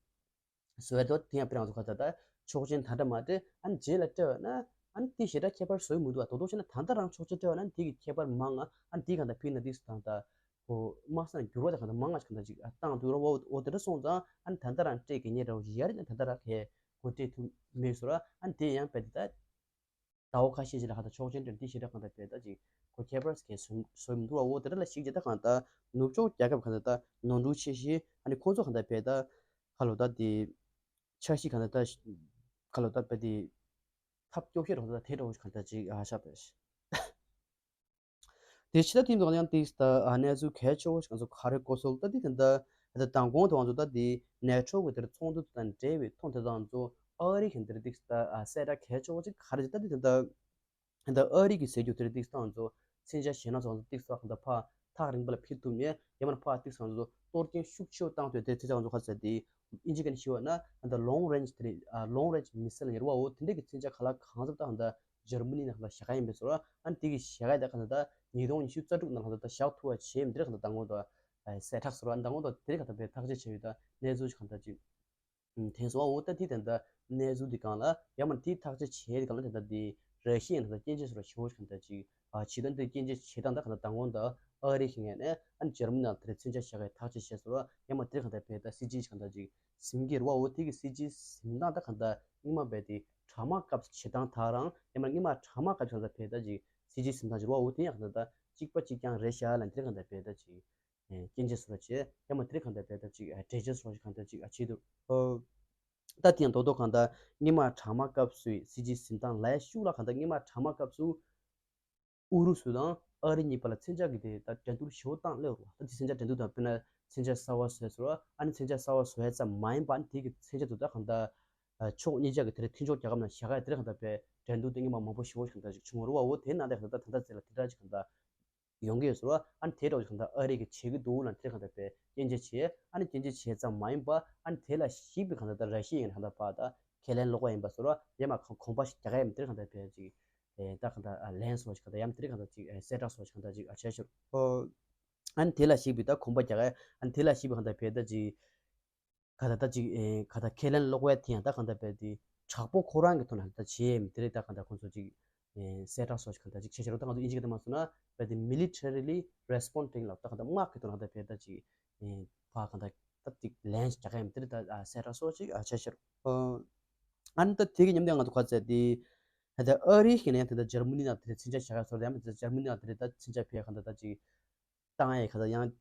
བཟོ་བའི་དོ་དེ་ཡང་དཔེར་ན་ང་ཚོ་ག་ད་ལྟ་ཆོག་མཆན་ད་ལྟ་མ་སྤྲད། ཨ་ནི་རྗེས་ལ་སྤྲད་པ་ན་ཨ་ནི་དེ་ཞེ་དྲག་ཁྱད་པར་བཟོ་ཡི་མི་འདུག་བ། དོ་དོ་བྱས་ན་ད་ལྟ་རང་ཆོག་མཆན་སྤྲད་པ་ན་དེ་གི་ཁྱད་པར་མང་ང་། ཨ་ནི་དེ་གང་ལྟར་ཕིག་ན་དེ་སུ་དང་ད་ཁོ་མ་སང་འགྱུར་བ་དང་གང་ལྟར་མང་ང་ཞིག་གང་ལྟར་ཅིག་བཏང་འདུག་ར། འོ་འོ་དེ་འདྲ་སོང་ཙང་ཨ་ནི་ད་ལྟ་རང་སྤྲད་དགོས་ངེས་ར་བ་ཞིག་ཡ་རེད། ད་ལྟ་རང་གས་ཁོ་སྤྲད་ཐུབ་མེད་ཟེར་བ། ཨ་ནི་དེ་ཡང་དཔེ་དེ་ད་ཟླ་བ་ཁ་ཤས་ཤིག་ལ་གང་ལྟར་ཆོག་མཆན་སྤྲད་དེ་ཞེ་དྲག་གང་ལྟར་བས་ད་ཅིག་ཁོ་ཁྱད་པར་གས་བཟོ་བཟོ་མི་འདུག་བ། འོ་དེ་འདྲ་ལ་ཞིག་བྱས་ད་གང་ལྟར་ནུབ་ཕྱོགས་རྒྱལ་ཁབ་གང་ལྟར་ད་ནོར་འཁྲུལ་ཆེ་ཤོས་ཨ་ནི་ཁོ་ཚོ་གང་ལྟར་བས་ད་ཁ་ལོ་ད་དེ་འཆར་གཞི་གང་ལྟར་ད་ཁ་ལོ་ད་བས་དེ་ཐབས་སྐྱོ་ཤོས་རོགས་ད་དེ་འདྲ་བོ་ཞིག་གང་ལྟར་ཅིག་ཨ་ཤ་བས། དེ་ཕྱི་ད་དེ་འདུག་ཡང་དེ་ད་གནས་ཚུལ་གལ་ཆེ་བོ་ཞིག་ང་ཚོ་ག་རེ་གོ་སོང་ད་དེ་ད་ད་མདང་དགོང་དུ་ང་ཚོ་ད་དེ་ནེ་ཊོ་གི་དེར་ཚོགས་འདུ་དང་འབྲེལ་བའི་ཐོག་དེ་ད་ང་ཚོ་ཨ་རི་གི་དེར་དེ་ད་གསལ་བསྒྲགས་གལ་ཆེ་བོ་ཞིག་ག་རེ་ད་དེ་ད་ད་ཨ་རི་གི་ཟེར་རྒྱུ་དེར་དེ་ད་ང་ཚོ་མཚོན་ཆ་གཞན་སྣ་ཚོགས་ཚོ་ཏིག་ཙམ་གང་ལྟར་ཕར་ཐག་རིང་པོ་ལ་ཕེབས་ཐུབ་ནས་ཡང་མིན་ཕར་ཏིག་ཙམ་ང་ཚོ་གཏོར་སྐྱོན་ཤུགས་ཆེ་བོ་བཏང་ཐུབ་དེ་ཚེ་ཚེ་ང་ཚོ་ག་ཟེར་དེ་ཨིན་ཇི་སྐད་ནས་ཞུས་པ་ན་ད་ལོང་རེན་ཇི་དེ་རེད། ལོང་རེན་ཇི་མི་སིལ་ཡིན་རེད་བ། འོ་དེ་འདྲ་གི་མཚོན་ཆ་ག་ལ་གང་འཚམ་ད་གང་ལྟར་འཇར་མ་ནི་ནང་ལ་བཞག་ག་ཡིན་པས་ཟེར་བ། ཨ་ནི་དེ་གི་བཞག་ག་ད་གང་ལྟར་ད་ཉིས་སྟོང་ཉི་ཤུ་རྩ་དྲུག་ནང་ལ་ད་བཞག་ཐུབ་པ་བྱས་མི་དེ་རེད། གང་ལྟར་ད་ངོ་ད་གསལ་བསྒྲགས་ཟེར་བ། ད་ངོ་ད་དེ་རེད། གང་ལྟར་བས་ཐག་གཅོད་བྱས་ཡོད་ད་གནས་ཚུལ་ཞིག་གང་ལྟར་ཅིག་ཐེངས་སོ་འོ་ད་དེ་ད་ལྟ་གནས་ཚུལ་འདི་སྒང་ལ་ཡང་མ་དེ་ཐག་གཅོད་བྱས་དེ་སྒང་ལ་ད་ལྟ་དེ་ར་ཤི་ཡའི་ད་ལྟ་སྐྱོན་བརྗོད་ཟེར་བ་ཞེ་པོ་ཞིག་གང་ལྟར་ཅིག་ཨ་བྱེད་སྟངས་དེ་སྐྱོན་བརྗོད་བྱེད་སྟངས་ད་གང་ལྟར་མདང་དགོང་ད་ཨ་རི་ཞིག་ངས་ནས་ཨ་ནི་འཇར་མ་ནི་ནང་དེར་མཚོན་ཆ་བཞག་གི་ཐག་གཅོད་བྱས་ཟེར་བ། ཡང་མ་དེ་གང་ལྟར་བས་ད་སྲིད་ཇུས་གང་ལྟར་ཅིག་ཟིན་གྱི་རེད་བ། འོ་དེ་གི་སྲིད་ཇུས་ཟིན་སྟངས་ད་གང་ལྟར་སྔོན་མ་བས་དེ་དྲག་དམག་སྐབས་སུ་བྱེད་སྟངས་དག་རང་ཡང་མ་སྔོན་མ་དྲག་དམག་སྐབས་སུ་གང་ལྟར་བས་ད་ཅིག་སྲིད་ཇུས་ཟིན་སྟངས་ཅིག་རེད་བ། འོ་དེ་ཡང་གང་ལྟར་ད་གཅིག་པ་གཅིག་རྐྱང་རེད་ཤག་ལ་དེ་གང་ལྟར་བས་ད་ཅིག་སྐྱོན་བརྗོད་ཟེར་བ་བྱས། ཡང་མ་དེ་གང་ལྟར་བས་ད་ཅིག་ཨ་འགྲེལ་བརྗོད་ཟེར་བ་ཞིག་གང་ལྟར་ཅིག་ཨ་བྱས་འདུག་ཨོ། ད་དེ་ཡང་རྡོག་རྡོག་གང་ལྟར་སྔོན་མ་དྲག་དམག་སྐབས་སུའི་སྲིད་ཇུས་ཟིན་སྟངས་ལ་ཡ་ཤུགས་ལ་གང་ལྟར་སྔོན་མ་དྲག་དམག་སྐབས་སུ་ཨུ་རུ་སུ་དང་ཨ་རི་གཉིས་བར་ལ་མཚོན་ཆ་གི་དེ་ད་འགྲན་བསྡུར་ཞེ་པོ་བཏང་སླེབས་རེད་བ། ད་དེ་མཚོན་ཆ་འགྲན་བསྡུར་དང་དཔེར་ན་མཚོན་ཆ་གསར་བ་བཟོས་ཟེར་བ། ཨ་ནི་མཚོན་ཆ་གསར་བ་བཟོས་ཙམ་མ་ཡིན་པ་ཨ་ནི་དེ་གི་མཚོན་ཆ་དེ་ད་གང་ལྟར་ཨ་ཕྱོགས་གཉིས་ཆ་གི་དེ་རེད་མཐུན་ཕྱོགས་རྒྱལ་ཁབ་ནང་བཞག་ཡ་དེ་རེད། གང་ལྟར་བས་འགྲན་བསྡུར་དེ་སྔོན་མ་མང་པོ་ཞེ་པོ་ཞིག་གང་ལྟར་ཞིག་བྱུང་བ་རེད་བ། འོ་དེ་ནང་དེ་གང་ལྟར་ད་ད་ལྟ་ཚེ་ལ་དེ་འདྲ་ཞིག་གང་ལྟར་ཡོང་གི་ཡོད་ཟེར་བ། ཨ་ནི་དེ་འདྲ་བ་ཞིག་གང་ལྟར་ཨ་རི་གིས་བྱེད་ཀྱི་འདུག་ལ་དེ་གང་ལྟར་བས་སྐྱོན་བརྗོད་བྱས། ཨ་ནི་སྐྱོན་བརྗོད་བྱས་ཙམ་མ་ཡིན་པ་ཨ་ནི་དེ་ལ་གཞིགས་པའི་གང་ལྟར་ད་ར་ཤི་ཡ་ཡིན་ན་གང་ལྟར་བ་ད་ཁས་ལེན་ལོག་པ་ཡིན་པ་ཟེར་བ། ཡང་མ་གོམ་པ་ཞིག་རྒྱག་ཡ་མི་དེ་གང་ལྟར་བས་ཅིག་ཨེ་ད་གང་ལྟར་ཨ་ལན་སོགས་ཞིག་གང་ལྟར་ཡང་དེ་གང་ལྟར་ཅིག་ཨེ་གསལ་བསྒྲགས་སོགས་ཞིག་གང་ལྟར་ཅིག་ཨ་བྱས་ཤོར། ཨོ། ཨ་ནི་དེ་ལ་གཞིགས་པའི་ད་གོམ་པ་རྒྱག་ཡ་ཨ་ནི་དེ་ལ་གཞིགས་པའི་གང་ལྟར་བས་ད་ཅིག་ག་ད་ད་ཅིག་ཨེ་ག་ད་ཁས་ལེན་ལོག་པའི་དེ་ཡང་ད་གང་ད་བས་དེ་དྲག་པོ་ཁོ་རང་གི་ཐོག་ནས་ད་བྱེད་མི་དེ་རེད། ད་གང་ད་ཁོང་ཚོ་ཅིག་ཨེ་གསལ་བསྒྲགས་སོགས་ཅིག་གང་ད་ཅིག་བྱེད་བྱེད་རོགས། ད་ང་ཚོ་ཨིན་ཇི་གི་ད་མ་སོང་ན་བས་དེ་militarily responding ལབ། ད་གང་ད་དམག་གི་ཐོག་ནས་ད་བས་ད་ཅིག་ཨེ་ཕ་གང་ད་ད་ཅིག་ལན་ཞིག་རྒྱག་གི་མི་དེ་རེད། ད་ཨ་གསལ་བསྒྲགས་སོགས་ཅིག་ཨ་བྱས་ཤར། ཨ་ནི་ད་དེ་གི་མཉམ་དུ་ང་ཚོ་ག་ཚད་དེ་ད་ཨ་རི་ཞིག་ནས་ད་ད་འཇར་མ་ནི་ནང་དེ་མཚོན་ཆ་བཞག་ཡ་ཚོར་ཡ་མི་ད་འཇར་མ་ནི་ནང་དེ་རེད། ད་མཚོན་ཆ་ཕེ་གང་ད་ད་ཅིག་བཏང་ཡ་གང་ད་ཡང་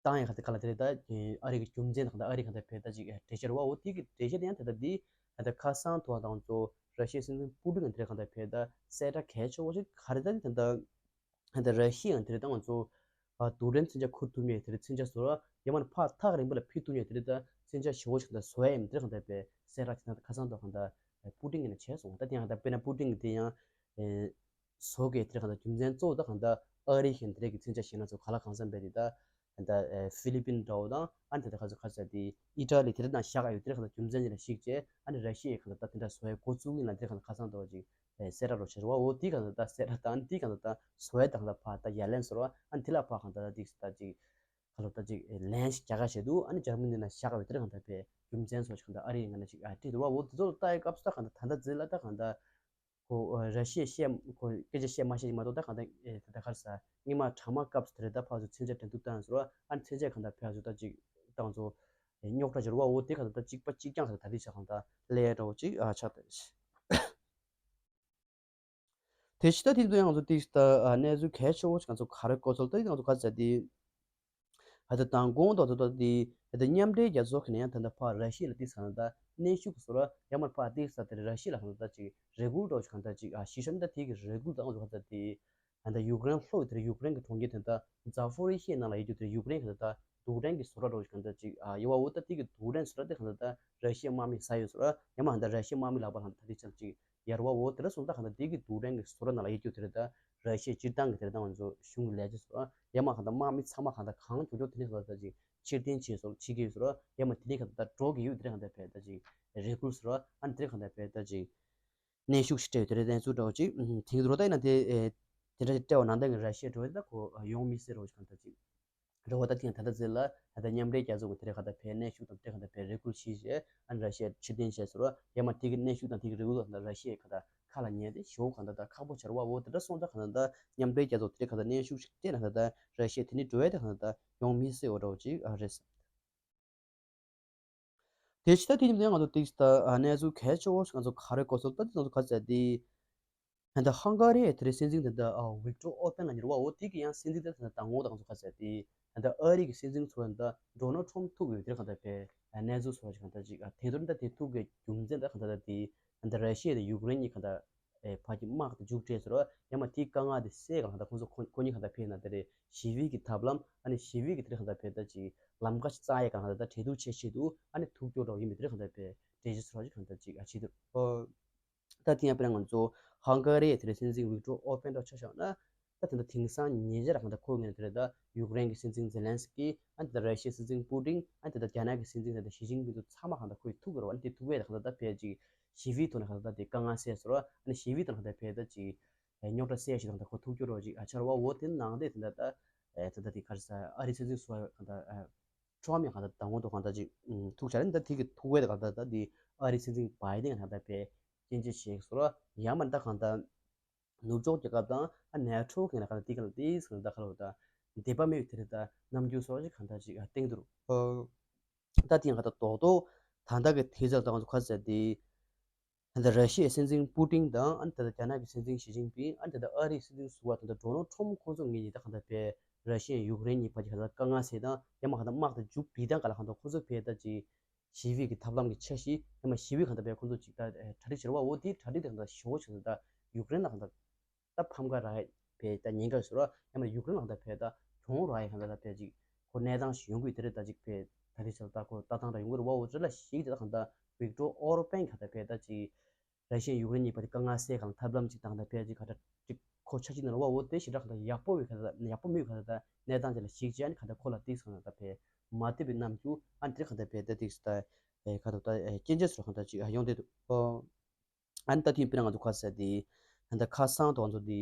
བཏང་ཡ་ག་དེ་ག་ལ་དེ་རེད། ད་ཨ་རི་གི་རྒྱུ་མཚན་དང་ད་ཨ་རི་ག་དེ་བས་ད་ཅིག་འགྲེལ་བཤད་རེད་བ། འོ་དེ་གི་འགྲེལ་བཤད་དེ་ཡང་དེ་ད་འདི་ད་ཁ་སང་དུ་བ་དང་ཚོ་ར་ཤི་ཡའི་སྲིད་འཛིན་པུ་ཏིན་ག་དེ་རེད་ག་དེ་བས་ད་གསལ་བསྒྲགས་གལ་ཆེ་བོ་ཞིག་ག་རེ་ད་དེ་ད་ད་ར་ཤི་ཡ་དེ་རེད། ད་ང་ཚོ་རྡུལ་ཕྲན་མཚོན་ཆ་ཁུར་ཐུབ་མེད་དེ་རེད། མཚོན་ཆ་བཟོ་ར་ཡ་མ་ཕར་ཐག་རིང་པོ་ལ་ཕེབས་ཐུབ་མེད་དེ་རེད། ད་མཚོན་ཆ་ཞེ་བོ་ཞིག་ད་བཟོ་ཡ་ཡིན་དེ་རེད་ག་དེ་བས་གསལ་བསྒྲགས་དེ་ད་ཁ་སང་དུ་ག་ད་པུ་ཏིན་ག་ནས་བྱས་སོང་། ད་དེ་ཡང་ད་དཔེར་ན་པུ་ཏིན་གི་དེ་ཡང་། བཟོ་དགོས་དེ་རིང་གང་ལྟར་རྒྱུ་མཚན་གཙོ་བོ་ད་གང་ལྟར་ཨ་རི་ཞིག་དེ་རིང་གི་མཚོན་ཆ་ཞིག་ན་ཚོ་ག་ལ་གང་འཚམ་པས་དེ་ད་གང་ལྟར་ཨེ་ཧྥི་ལི་པིན་འདྲ་བོ་དང་ཨ་ནི་དེ་ད་ག་ཚོད་ག་ཚོད་དེ་ཨི་ཊ་ལི་དེ་རིང་ནང་བཞག་ཡོད་དེ་རིང་གང་ལྟར་རྒྱུ་མཚན་ཅིག་ལ་གཞིགས་བྱས་ཨ་ནི་ར་ཤི་ཡས་གང་ལྟར་ད་དེ་འདྲ་བཟོ་ཡས་འགོ་བཙུགས་ཡིན་ལ་དེ་རིང་གང་ལྟར་ཁ་སང་འདྲ་བོ་ཅིག་ཨེ་གསལ་བསྒྲགས་རོགས་བྱེད་རོགས་འོ་དེ་གང་ལྟར་ད་གསལ་བསྒྲགས་དང་དེ་གང་ལྟར་ད་བཟོ་ཡས་ད་གང་ལྟར་ཕར་ད་ཡ་ལན་ཟེར་བ་ཨ་ནི་དེ་ལ་ཕར་གང་ལྟར་ད་དེ་ད་ཅིག་ག་ལོ་ད་ཅིག་ལན་ཞིག་རྒྱག་ག་བྱས་འདུག་ཨ་ནི་འཇར་མ་ནི་ནང་བཞག་པའི་དེ་རིང་གང་ལྟར་པའི་རྒྱུ་མཚན་སོགས་ཅིག་གང་ལྟར་ཨ་རི་ཡིན་ང་ན་ཅིག་ཨ་བྲིས་འདུག་བ། འོ་དེ་ཚོ་ལ་ལྟ་ཡི་སྐབས་སུ་ད་གང་ལྟར་ད་ལྟ་རྫི་ལ་ད་གང་ལྟར། ཁོ་ཨ་ར་ཤི་ཡས་བཤད་ཁོ་སྐད་ཆ་བཤད་མ་བཤད་ཅིག་མ་གཏོགས། ད་གང་ལྟར་ཨེ་ད་ལྟ་ག་རེ་ཟ། སྔོན་མ་གྲང་དམག་སྐབས་སུ་དེ་རེད། ད་ཕར་ཚུར་མཚོན་ཆ་འགྲན་བསྡུར་བཏང་ཟེར་བ། ཨ་ནི་མཚོན་ཆ་གང་ལྟར་ཕར་ཚུར་ད་ཅིག་བཏང་ཚོ། ཨེ་རྙོག་དྲ་འབྱོར་བ་འོ་དེ་གང་ལྟར་ད་གཅིག་པ་གཅིག་རྐྱང་ཟེར་ད་དེ་ཆ་གང་ལྟར་ལས་འདྲ་བོ་ཅིག་ཨ་ཆགས་ཏེ། དེ་ཕྱི་ད་དེ་ཚོ་ཡང་ང་ཚོ་ཏིག་ད་ཨ་གནས་ཚུལ་གལ་ཆེ་བོ་ཞིག་ང་ཚོ་ག་རེ་གོ་ཚོད་ད་ང་ཚོ་ག་ཚད་དེ། ད་ལྟ་དང་གོང་དུ་ད་ལྟ་དེ་ད་ལྟ་མཉམ་འབྲེལ་རྒྱལ་ཚོགས་ཀྱི་ནས་ཡང་ད་ལྟ་ཕར་ར་ཤི་ཡ་ལ་ཏིག་ས་ན་ད་གནོན་ཤུགས་སུ་ར་ཡང་མར་ཕར་ཏིག་ས་དེ་ར་ཤི་ཡ་ལ་གང་ལྟར་ཅིག་རེ་སྐུལ་འདྲ་བོ་ཞིག་གང་ལྟར་ཅིག་ཨ་ཞིག་ཤར་ད་དེ་གི་རེ་སྐུལ་ད་ང་ཚོ་ག་ཚད་དེ། ད་ལྟ་ཡུཀ་རེན་ལྷོ་དེར་ཡུཀ་རེན་གྱི་གྲོང་ཁྱེར་དེ་ད་ཛ་ཕོ་རི་ཤི་ཡའི་ནང་ལ་ཡོད་རྒྱུ་དེར་ཡུཀ་རེན་གྱི་ད་ལྟ་རྡུལ་ཕྲན་གྱི་བཟོ་གྲྭ་འདྲ་བོ་ཞིག་གང་ལྟར་ཅིག་ཨ་ཡོད་པ་འོ། ད་དེ་གི་རྡུལ་ཕྲན་བཟོ་གྲྭ་དེ་གང་ལྟར་ད་ར་ཤི་ཡའི་དམག་མིས་ཟ་ཡོད་ཟེར་བ། ཡང་མ་གང་ལྟར་ར་ཤི་ཡའི་དམག་མི་ལག་པར་གང་ལྟར་ད་དེ་ཆ་ཅིག་ཡར་བ་འོ། དེ་འདྲ་སོང་ད་གང་ལྟར་དེ་གི་རྡུལ་ཕྲན་གྱི་བཟོ་གྲྭ་ནང་ལ་ཡོད་རྒྱུ་དེ་རེད། ད་ར་ཤི་ཡའི་སྤྱིར་བཏང་གི་དེ་རེད། ད་ང་ཚོ་གཞུང་གི་ལས་བྱེད་ཟེར་བ། ཡང་མ་གང་ལྟར་དམག་མི་ཚང་མ་གང་ལྟར་གང་མགྱོགས་མགྱོགས་དེ་ནས་ཟེར་བ་ད་ཅིག་ཕྱིར་འཐེན་བྱས་སོང་། ཕྱི་རྒྱལ་ཟེར་བ། ཡང་མ་དེ་ནས་གང་ལྟར་འགྲོ་གི་ཡོད། དེ་རེད། གང་ལྟར་བས་ད་ཅིག་རེ་སྐུལ་ཟེར་བ། ཨ་ནི་དེ་རེད། གང་ལྟར་བས་ད་ཅིག་གནོན་ཤུགས་ཤིག་སྤྲད་ཡོད་དེ་རེད། གནས་ཚུལ་འདྲ་བོ་ཅིག་ཨུམ་དེང་དུ་རོ་ད་ཡིན་ན་དེ་ཨེ་དེ་འདྲ་ཞིག་སྤྲད་པ་ནང་བཞིན་གྱི་ར་ཤི་ཡ་འགྲོ་བས་ད་ཁོ་ཡོང་མི་སྲིད་རོ་ཞིག་གང་ལྟར་ཅིག་འགྲོ་བ་ད་ཐེངས་ད་ལྟ་ཟེར་ལ་ད་ལྟ་མཉམ་འབྲེལ་རྒྱལ་ཚོགས་ཀྱི་དེ་རེད། གང་ལྟར་བས་གནོན་ཤུགས་དང་དེ་གང་ལྟར་བས་རེ་སྐུལ་བྱས་རྗེས་ཨ་ནི་ར་ཤི་ཡ་ཕྱིར་འཐེན་བྱས་ཟེར་བ། ཡང་མ་དེ་གི་གནོན་ཤུགས་དང་དེ་གི་རེ་སྐུལ་གང་ལྟར་ར་ཤི་ཡ་གང་ལྟར་ཁ་ལ་ཉན་ཏེ་ཞོག་གང་ལྟར་ད་ཁག་པོ་ཆགས་རེད་བ། འོ་དེ་འདྲ་སོང་ཙང་གང་ལྟར་ད་མཉམ་འབྲེལ་རྒྱལ་ཚོགས་དེ་རེད། གང་ལྟར་གནོན་ཤུགས་ཤིག་སྤྲད་ན་གང་ལྟར་ད་ར་ཤི་ཡ་དེ་ནས་འགྲོ་བས་ད་གང་ལྟར་ད་ཡོང་མི་སྲིད་འོ་འདྲ་བོ་ཅིག་ཨ་རེད་ཟེར། དེ་ཕྱི་ད་དེ་ཉིན་དེ་ང་ཚོ་ཏིག་ད་ཨ་གནས་ཚུལ་གལ་ཆེ་བོ་ཞིག་ང་ཚོ་ག་རེ་གོ་སོང་། ད་དེ་ང་ཚོ་ག་ཚད་དེ། ད་ལྟ་ཧང་ག་རི་ཡའི་དེ་རེད། སྲིད་འཛིན་དེ་ད་ཨ་ཝིག་ཏོར་ཨོར་པན་ལ་ཉེ་བ་འོ། དེ་གི་ཡང་སྲིད་འཛིན་དེ་ད་ལྟ་དང་པོ་ད་ང་ཚོ་ག་ཚད་དེ། ད་ལྟ་ཨ་རི་གི་སྲིད་འཛིན་ཚོ་ད་ལྟ་ཌོ་ནལ་ཊམ་ཐུག་ཡོད་དེ་རེད། གང་ལྟར་བས་ཨ་གནས་ཚུལ་སོགས་ཀྱི་གང་ལྟར་ཅིག་ཨ་དེ་ཚོ་ད་དེ་ཐུག་གི་རྒྱུ་མཚན་ད་གང་ལྟར་ད་དེ་ད་ལྟ་ར་ཤི་ཡ་དང་ཡུཀ་རེན་གཉིས་གང་ལྟར་ཨེ་ཕར་གྱི་དམག་དེ་མཇུག་སྒྲིལ་ཟེར་བ། ཡང་མ་དེའི་དཀའ་ངལ་དེ་སེལ་གང་ལྟར་ཁོང་ཚོ་ཁོ་ཁོ་གཉིས་གང་ལྟར་བས་ན་དེ་རེད། ཞི་བའི་གི་ཐབས་ལམ་ཨ་ནི་ཞི་བའི་གི་དེ་རེད། གང་ལྟར་བས་ད་ཅིག་ལམ་ཁ་ཞིག་བཙལ་ཡས་གང་ལྟར་ད་གྲོས་བསྡུར་བྱེད་ཆེད་དུ་ཨ་ནི་ཐུག་སྐྱོ་འདྲ་བོ་ཡིན་པའི་དེ་རེད། གང་ལྟར་བས་འགྲེལ་བརྗོད་ཚོ་ར་ཅིག་གང་ལྟར་ཅིག་ཨ་བྱེད་འདུག་ཨོ། ད་དེ་ཡང་དཔེར་ན་ང་ཚོ་ཧང་ག་རི་ཡའི་དེ་རེད། སྲིད་འཛིན་ཝིག་ཏོར་ཨོར་པན་འདྲ་ཆ་བཞག་ན། ད་དེ་འདྲ་དེང་སང་ཉེ་ཆར་གང་ལྟར་ཁོ་ངས་དེ་རེད། ད་ཡུཀ་རེན་གྱི་སྲིད་འཛིན་ཛེ་ལན་སི་ཀི། ཨ་ནི་དེ་འདྲ་ར་ཤི་ཡའི་སྲིད་འཛིན་པུ་ཏིན། ཨ་ནི་དེ་འདྲ་རྒྱ་ནག་གི་སྲིད་འཛིན་དེ་འདྲ་ཞི་ཅིན་ཕིང་དེ་ཚང་མ་གང་ལྟར་ཁོས་ཐུག་གི་རེད་བ། ཨ་ནི་དེ་ཐུག་པས་ད་གང་ལྟར་ད་བས་ཅིག་ཞི་བའི་ཐོག་ནས་གང་ལྟར་ད་དེ་དཀའ་ངལ་སེལ་ཟེར་བ། ཨ་ནི་ཞི་བའི་ཐོག་ནས་གང་ལྟར་བས་ད་ཅིག་རྙོག་དྲ་སེལ་ཞིག་དང་ད་ཁོ་ཐུག་སྐྱོ་རོགས་ཅིག་ཨ་ཆར་བ་འོ། དེ་ནང་དེ་དེ་འདྲ་ད་ཨེ་ད་ད་དེ་ག་རེ་ཟ། ཨ་རི་སྲིད་འཛིན་སུ་གང་ལྟར་ཨ་ཁྲོམ་ཡང་གང་ལྟར་དང་པོ་དུ་གང་ལྟར་ཅིག་ཐུག་ཆ་རེད། ད་དེ་གི་ཐུག་པའི་གང་ལྟར་ད་དེ་ཨ་རི་སྲིད་འཛིན་བྷའི་ཌེན་གང་ལྟར་བས་སྐྱོན་བརྗོད་བྱེད་ཟེར་བ། ཡང་མ་ད་གང་ལྟར་ནུབ་ཕྱོགས་རྒྱལ་ཁབ་དང་ཨ་ནེ་ཊོ་གང་ལ་གང་ལྟར་དེ་གང་ལྟར་དེ་གང་ལྟར་ཁ་ལོ་ད་འདོད་པ་མེད་པའི་དེ་རེད། ད་རྣམ་འགྱུར་སོགས་ཅིག་གང་ལྟར་ཅིག་ཨ་སྟེང་དུ་རུ་ད་དེ་ཡང་གང་ལྟར་རྡོག་རྡོག་ད་ལྟ་གི་དེ་ཚོ་ད་ང་ཚོ་ག་ཚད་དེ། ད་ལྟ་ར་ཤི་ཡའི་སྲིད་འཛིན་པུ་ཏིན་དང་། ཨ་ནི་ད་ལྟ་རྒྱ་ནག་གི་སྲིད་འཛིན་ཞི་ཅིན་ཕིང་། ཨ་ནི་ད་ལྟ་ཨ་རིའི་སྲིད་འཛིན་ཟུར་པ་ད་ལྟ་ཌོ་ནལ་ཊམ་ཁོང་ཚོ་ངོས་གཉིས་ད་གང་ལྟར་བས་ར་ཤི་ཡ་ཡུཀ་རེན་གཉིས་བར་གྱི་གང་ལྟར་དཀའ་ངལ་སེལ་དང་། ཡང་མ་གང་ལྟར་དམག་དེ་མཇུག་སྒྲིལ་སྟངས་སྒང་ལ་གང་ལྟར་ཁོང་ཚོ་བས་ད་ཅིག་ཞི་བའི་གི་ཐབས་ལམ་གྱི་འཆར་གཞི། ཡང་མ་ཞི་བའི་གང་ལྟར་བས་ཁོང་ཚོ་ཅིག་ད་གྲ་སྒྲིག་བྱེད་རོགས་འོ། དེ་གྲ་སྒྲིག་དེ་གང་ལྟར་ཞོར་ཆེད་དུ་ད་ཡུཀ་རེན་ལ་གང་ལྟར་ད་ཕམ་ཁ་རག་ཡས་བས་ད་ཉེན་ཁ་ཟེར་བ། ཡང་མ་ཡུཀ་རེན་ལ་གང་ལྟར་བས་ད་གྱོང་རག་ཡས་གང་ལྟར་ད་བས་ཅིག་ཁོ་གནས་སྟངས་ཤིག་ཡོང་གི་ཡོད་དེ་རེད། ད་ཅིག་བས་ད་དེ་ཚོ་ད་ཁོ་ལྟ་སྟངས་འདྲ་ཡོང་གི་རེད་བ། འོ་ཅིག་ལ་ཞིག་དེ་ད་གང་ལྟར་ཝིག་ཏོར་ཨོར་པན་གང་ལྟར་བས་ད་ཅིག་ར་ཤི་ཡ་ཡུཀ་རེན་གཉིས་བར་དུ་དཀའ་ངལ་སེལ་གང་ཐབས་ལམ་ཅིག་དང་ད་བས་ཅིག་གང་ལྟར་ཅིག་ཁོ་འཆར་གཞི་ནང་ལ་བ་འོ་དེ་ཞེ་དྲག་གང་ལྟར་ཡག་པོ་བས་གང་ལྟར་ཡག་པོ་མེད་གང་ལྟར་གནས་སྟངས་ཅིག་ལ་ཞིག་ཅིག་ཨ་ནི་གང་ལྟར་ཁོ་ལ་ཏིག་སོང་ན་ད་བས་མ་བདེ་བའི་རྣམ་འགྱུར། ཨ་ནི་དེ་གང་ལྟར་བས་ད་ཏིག་སོང་ད་གང་ལྟར་ད་སྐྱོན་བརྗོད་སོགས་གང་ལྟར་ཅིག་ཡོང་བསྡད་འདུག་ཨ་ནི་ད་དེ་ཡིན་པས་ན་ང་ཚོ་ཁ་ས་དེ་ད་ཁ་སང་དུ་ང་ཚོ་དེ་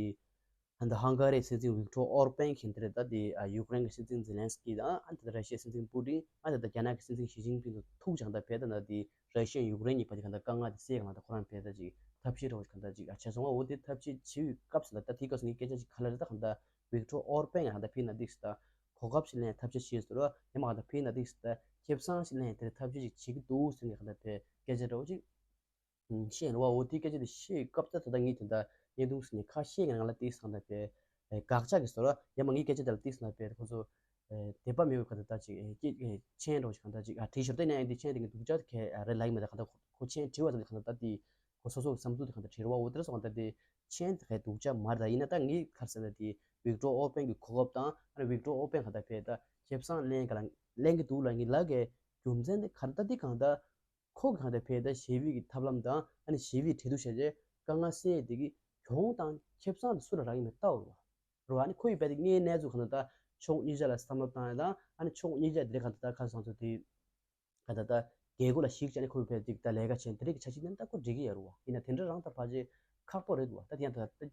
ད་ཧང་ག་རིའི་སྲིད་འཛིན་ཝིག་ཏོར་ཨོར་པན་གྱིས་དེ་རེད། ད་དེ་ཡུཀ་རེན་གྱི་སྲིད་འཛིན་ཛེ་ལན་སི་ཀི་དང་། ཨ་ནི་ད་ར་ཤི་ཡའི་སྲིད་འཛིན་པུ་ཏིན། ཨ་ནི་ད་རྒྱ་ནག་གི་སྲིད་འཛིན་ཞི་ཅིན་ཕིང་དུ་ཐུག་ཅིག་གང་ལྟར་བས་ད་ད་དེ་ར་ཤི་ཡ་ཡུཀ་རེན་གཉིས་བར་གྱི་གང་ལྟར་དཀའ་ངལ་དེ་སེལ་གང་ལྟར་ཁོ་རང་བས་ད་ཅིག་ཐབས་ཤེས་འདྲ་བོ་གང་ལྟར་ཅིག་བྱས་སོང་བ། འོ་དེ་ཐབས་ཤེས་བྱེད་པའི་སྐབས་སུ་ལ་ད་དེའི་སྐབས་སུ་ངས་སྐད་ཆ་ཅིག་ག་ལ་རེད། ད་གང་ལྟར་ཝིག་ཏོར་ཨོར་པན་ཡང་གང་ལྟར་བས་ན་ཏིག་སོང་ད་གོ་སྐབས་ཤིག་ལེན་ཐབས་ཤེས་བྱས་ཟེར་བ། ཡང་མ་གང་ལྟར་བས་ན་ཏིག་སོང་ད་ཁེ་བཟང་ཞིག་ལེན་དེར་ཐབས་ཤེས་ཅིག་བྱེད་ཀྱི་འདུག་ཟེར་ནས་གང་ལྟར་བས་སྐད་ཆ་འདྲ་བོ་ཅིག་བཤད་ཡིན་བ། འོ་དེའི་སྐད་ཆ་དེ་བཤད་སྐབས་ད་ད་ངས་དེ་འདྲ་བརྙན་ཐུང་ཟེར་ནས་ཁ་ཤས་ཀྱི་ནང་ལ་ཏིག་སོང་ད་བས་དགག་བྱ་གི་ཟེར་བ། ཡང་མ་ངའི་སྐད་ཆ་དེ་ལ་ཏིག་སོང་ད་བས་ཁོ་ཚོ་དད་པ་མེད་པའི་གང་ལྟར་ད་ཅིག་ཨེ་སྐད་ཨེ་མཆན་འདྲ་བོ་ཞིག་གང་ལྟར་ཅིག་ཨ་བྲིས་ཞོར་དེ་ནས་ཨེ་འདི་མཆན་དེ་གི་སྡུག་ཅག་དེ་གས་ཨ་རེད་ལབ་ཀྱི་མེད། ད་གང་ལྟར་ཁོ་མཆན་བྲིས་པ་ཙམ་དེ་གང་ལྟར་ད་དེ་ཁོ་སོ་སོ་གི་བསམ་ཚུལ་དེ་གང་ལྟར་བྲིས་རེད་བ། འོ་དེ་འདྲ་སོང་གང་ལྟར་དེ་མཆན་དེ་གས་སྡུག་ཅག་མ་རེད། ད་ཡིན་ན་ད་ངས་ག་རེ་ཟེར་ན་དེ་ཝིག་ཏོར་ཨོར་པན་གྱི་གོ་སྐབས་དང་། ཨ་ནི་ཝིག་ཏོར་ཨོར་པན་གང་ལྟར་བས་ད་ཁེ་བཟང་ལེན་ག་ལ་ལེན་གི་འདུག་ལབ་ངས་ལབ་གས་རྒྱུ་མཚན་དེ་ག་རེ། ད་དེ་གང་ལྟར་ཁོ་གི་གང་ལྟར་བས་ད་ཞི་བའི་གི་ཐབས་ལམ་དང་། ཨ་ནི་ཞི་བའི་གྲོས་བསྡུར་བྱས་རྗེས་དཀའ་ངལ་སེལ་ཡས་དེ་གི་གྱོང་དང་ཁེ་བཟང་དེ་སུ་ལ་རག་གི་མེད་ལྟ་བར་བ། རོ། ཨ་ནི་ཁོ་ཡི་བས་དེ་ངའི་གནས་ཚུལ་གང་ལྟར་ད་ཕྱོགས་གཉིས་ཆ་ལ་བསམ་བློ་བཏང་ཡ་དང་། ཨ་ནི་ཕྱོགས་གཉིས་ཆ་དེ་གང་ལྟར་ད་ཁ་སང་ཚོ་དེ་གང་ལྟར་ད་རྒྱལ་སྒོ་ལ་ཞིག་བྱས་ནས་ཁོ་ཡི་བས་དེ་ད་ལས་ཀ་བྱས་དེ་རིགས་ཀྱི་ཆ་ཤས་ནི་ད་ཁོ་འགྲིག་གི་ཡ་རུ་བ། ཡིན་ན་དེ་འདྲ་རང་ད་ཕལ་ཆེར་ཁག་པོ་རེད་འདུག་བ། ད་དེ་ཡང་ད་ད་